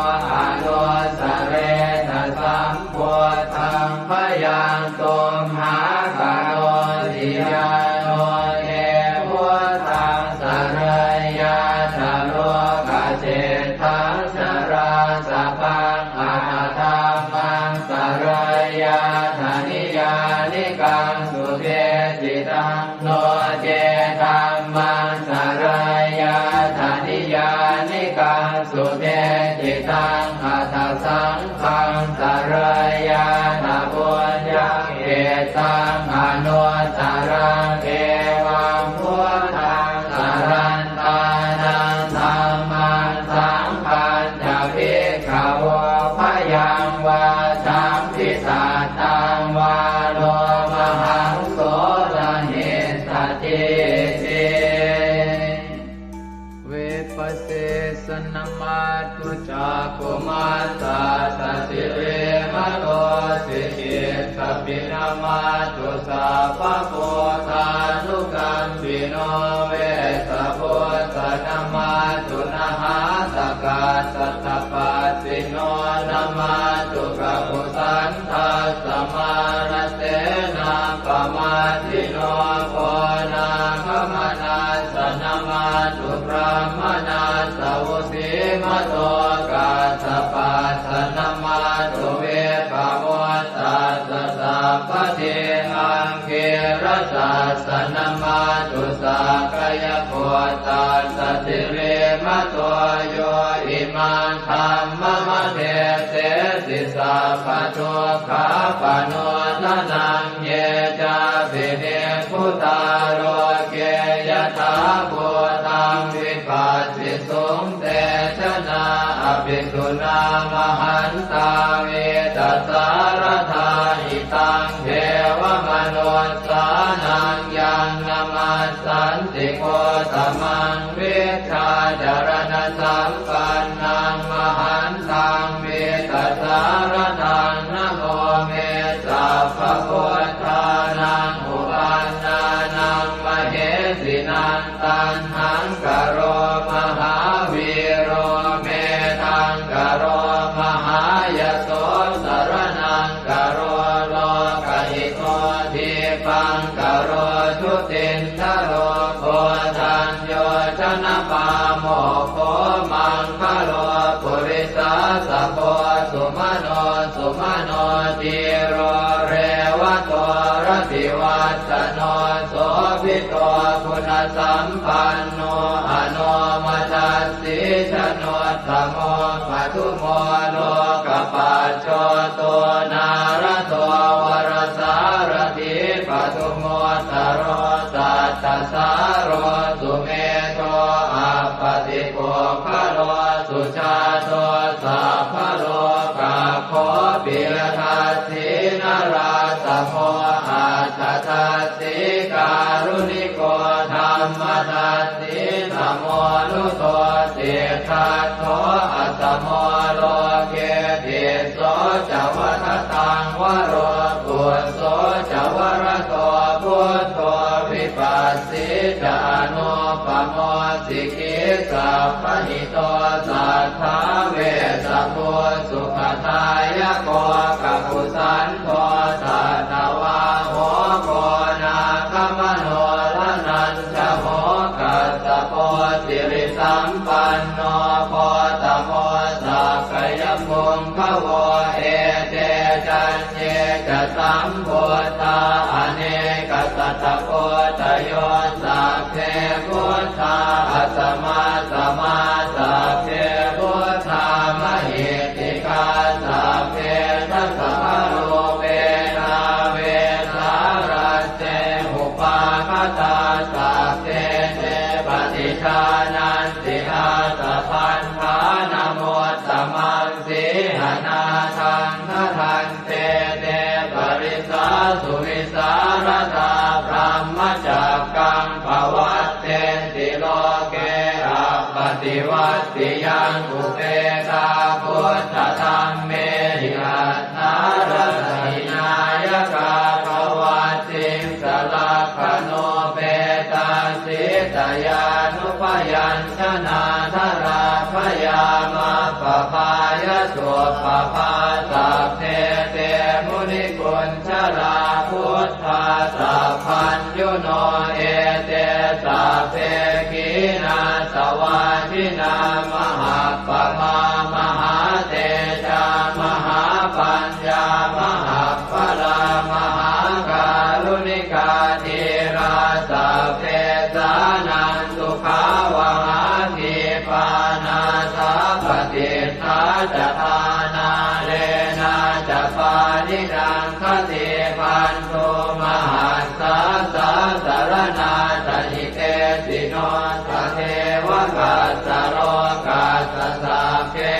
anussaretha sam buddhaṃ bhayaṃ tumhākarosi. Yāno te buddhaṃ sarayyātha lokaseṭṭhaṃ narāsabhaṃ atha dhammaṃ sarayyātha niyyānikaṃ subheccittaṃ no ce dhammaṃ sarayyātha niyyānikaṃ subheccittaṃ atha saṅghaṃ sarayyātha puññakkhettaṃ anuttaraṃ. Evaṃ buddhaṃ sarantānaṃ dhammaṃ saṅghañca bhikkhavo bhayaṃ vā sampittattaṃ vā lomahaṃso na hessatīti. Vipassissa namatthu cakkhumantassa sirīmato. Sikhītsapi namatthu sabbabuddhānukampino. Vessabhussa namatthu nhātakassa tapassino. Namatthu kakusandhassa mārasenappamā dino. Konāgamanassa namatthu brāhmaṇassa vusīmato. Kassapassa namatthu vippamuttassa sabbadhi. Aṅgīrasassa namatthu sakyaputtassa sirīmato. Yo imaṃ dhammam adesesi sabbadukkhāpanūdanaṃ. Ye cāpi nibbu tā loke yathābhūtaṃ vipassisuṃ. Te janā apisuṇā mahantā vītasāradā. Hitaṃ devamanussānaṃ yaṃ namassanti Gotamaṃ. Vijjācaraṇasampannaṃ mahantaṃ vītasāradaṃ. Namo me sabbabuddhānaṃ uppannānaṃ mahesinaṃ. Taṇhaṅkaro mahāvīro medhaṅkaro mahāyaso. sumano dhīro revato rativassano sobhito guṇasampanno anomadassī januttamo padumo lokapajjoto nārado varasārathī padumu ttaro sattasāro sumedho appatipuggalo sujāto sabbalokaggo piyadassī narāsamo atthadassī kāruṇiko dhammadassī tamonudo siddhattho asamo loke tisso ca vadataṃ varo phusso ca varado buddho vipassī ca anūpamo sikhī sabbahito satthā vessabhū sukhadāyako kakusandho satthavāho koṇāgamano dhananjavo kassapo sirisampanno gotamo sakyapuṅgavo ete caññe ca sambuddhā anekasatakoṭayo sabbe buddhā asamasamā sabbe buddhā mahiddhikā sabbe dasabalūpena vesālā te upāgatā sabbe te paṭijānanti ātappamāṇamuttamaṃ sīhanāthaṃ bhaddante te parisā suvisāradā brahmacakkaṃ pavattenti loke appaṭivattiyaṃ upekkkhā buddhadhammehi aṭṭhārasa hināyakā pavattissa lakkhaṇupetā sītyānubyañjanādharā bhayaṃ appabhāya suppabhā sabbe te muniku jalā buddhā sabbaññuno ete sabbe khīṇāsavā jinā mahappamā mahātejā mahāpaññā mahappalā mahākāruṇikā dhīrā sabbesānaṃ sukhāvahā khīpā nāthapaṭiṭṭhā ca dhānālena ca pāṇinaṃ khatībhaṇḍu mahassā sāsaraṇā ca hitesino tatheva kassa lokassa sabbe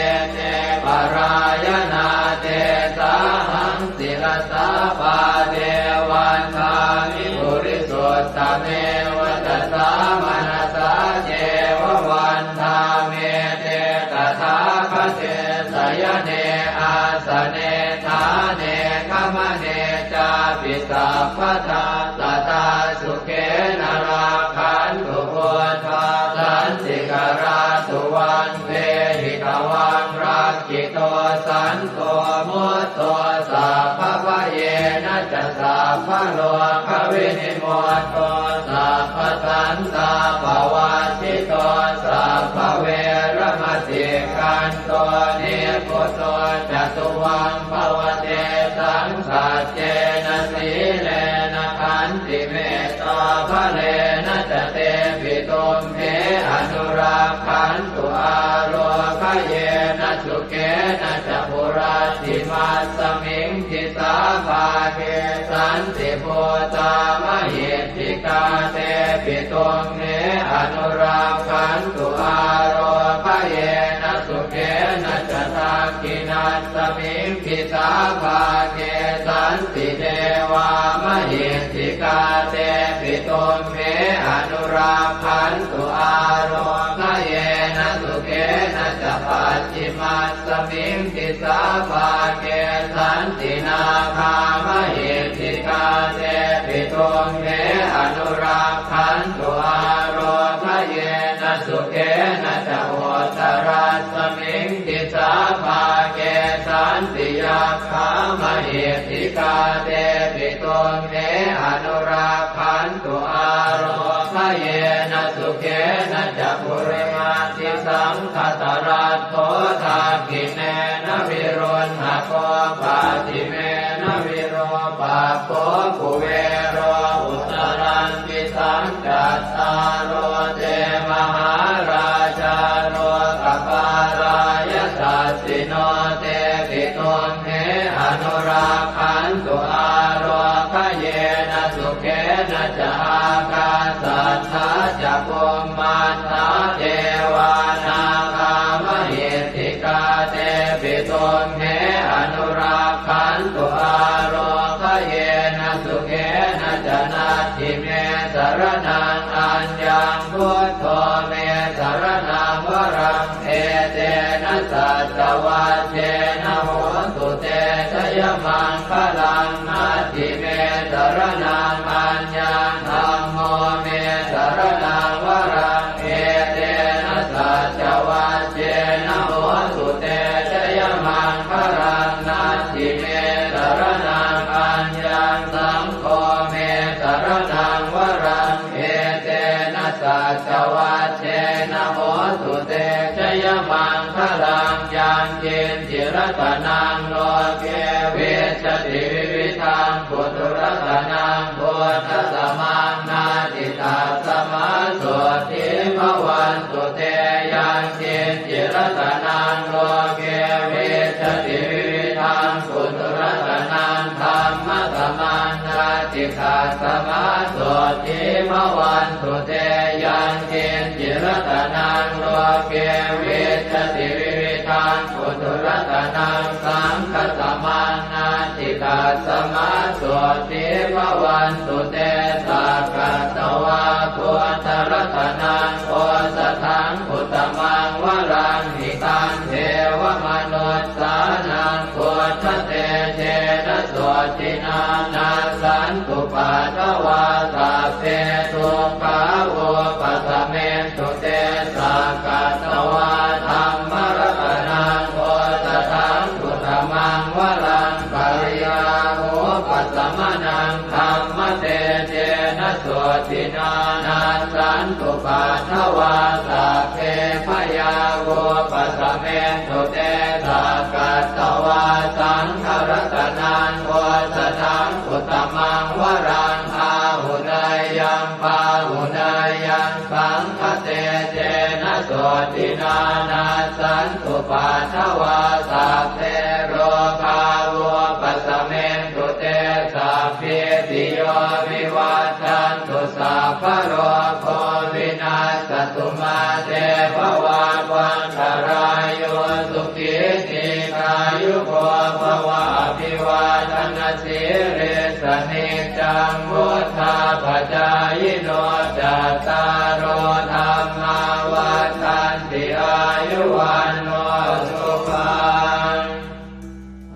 ete parāyanā tesāhaṃ sirasā pāde vandāmi purisuttame vacasā manasā ceva vandāmete tathāgate sayane āsane ṭhāne gamane cāpi sabbadā sadā sukhena rakkhantu buddhā santikarā suvaṃ dehi tvaṃ rakkhito santo mutto sabbabhayena ca sabbarogavinimutto sabbasantāpavajjito sabbaveramatikkanto nibbuto ca tuvaṃ bhava tesaṃ saccena sīlena khantimettābalena ca tepi tumhe anurakkhantu ārogyena sukhena ca hurattimasmiṃ disābhāge santibhūtā mahiddhikā tepi tumhe anurakkhantu ārogyena sukhena ca dakkhiṇasmiṃ disābhāge santi devā mahiddhikā tepi tumhe anurakkhantu ārogyena sukhena ca pacchimasmiṃ disābhāge santi nāgā mahiddhikā tepi tumhe anurakkhantu ārogyena sukhena ca uttarasmiṃ disābhāge santi yakkhā mahiddhikā tepi tumhe anurakkhantu ārogyena yena sukhena ca purimaṃ disaṃ dhataraṭṭho dakkhiṇena viruḷhako pacchimena virūpakkho kuvero uttaraṃ disaṃ. Cattāro te mahārājā lokapālā yasassino tepi tumhe anurakkhantu ārogayena sukhena ca. Ākāsaṭṭhā ca bhummaṭṭhā devā nāgā mahiddhikā tepi tumhe anurakkhantu ārogayena sukhena ca. Natthi me saraṇaṃ aññaṃ, buddho me saraṇaṃ varaṃ, etena saccavajjena hotu te jayamaṅgalaṃ. Natthi me saraṇaṃ aññaṃ, dhammo me saraṇaṃ varaṃ, etena saccavajjena hotu te jayamaṅgalaṃ. Natthi me saraṇaṃ aññaṃ, saṅgho me saraṇaṃ varaṃ, etena saccavajjena hotu te jayamaṅgalaṃ. Yaṅkiñci ratanaṃ loke vijjati vividhaṃ puthu, ratanaṃ buddhasamaṃ natthi, tasmā sotthī bhavantu te. Yaṅkiñci ratanaṃ loke vijjati vividhaṃ puthu, ratanaṃ dhammasamaṃ natthi, tasmā sotthī bhavantu te. Yaṅkiñci ratanaṃ loke vijjati vividhaṃ puthu, ratanaṃ saṅghasamaṃ natthi, tasmā sotthī bhavantu te. Sakkatvā buddharatanaṃ osathaṃ uttamaṃ varaṃ, hitaṃ devamanussānaṃ buddhatejena sotthinā, nassantupaddavā sabbe dukkhā vūpasamentu te. Sakkatvā dhammaratanaṃ osathaṃ uttamaṃ varaṃ, pariḷāhūpasamanaṃ dhammatejena sotthinā, nassantupaddavā sabbe bhayā vūpasamentu te. Sakkatvā saṅgharatanaṃ osathaṃ uttamaṃ varaṃ, āhuneyyaṃ pāhuneyyaṃ saṅghatejena sotthinā, nassantupaddavā sabbe rogā vūpasamentu te. Sabbītiyo vivajjantu, sabbarogo vinassatu, mā te bhavatvantarāyo, sukhī dīghāyuko bhava. Abhivādanasīlissa niccaṃ vuḍḍhāpacāyino, cattāro dhammā vaḍḍhanti, āyu vaṇṇo sukhaṃ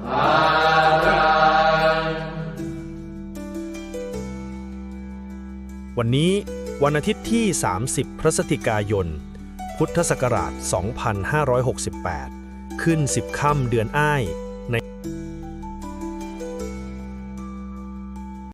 balaṃ. วันนี้วันอาทิตย์ที่ สามสิบ พฤศจิกายน พุทธศักราช สองพันห้าร้อยหกสิบแปด ขึ้น สิบ ค่ำเดือนอ้าย ใน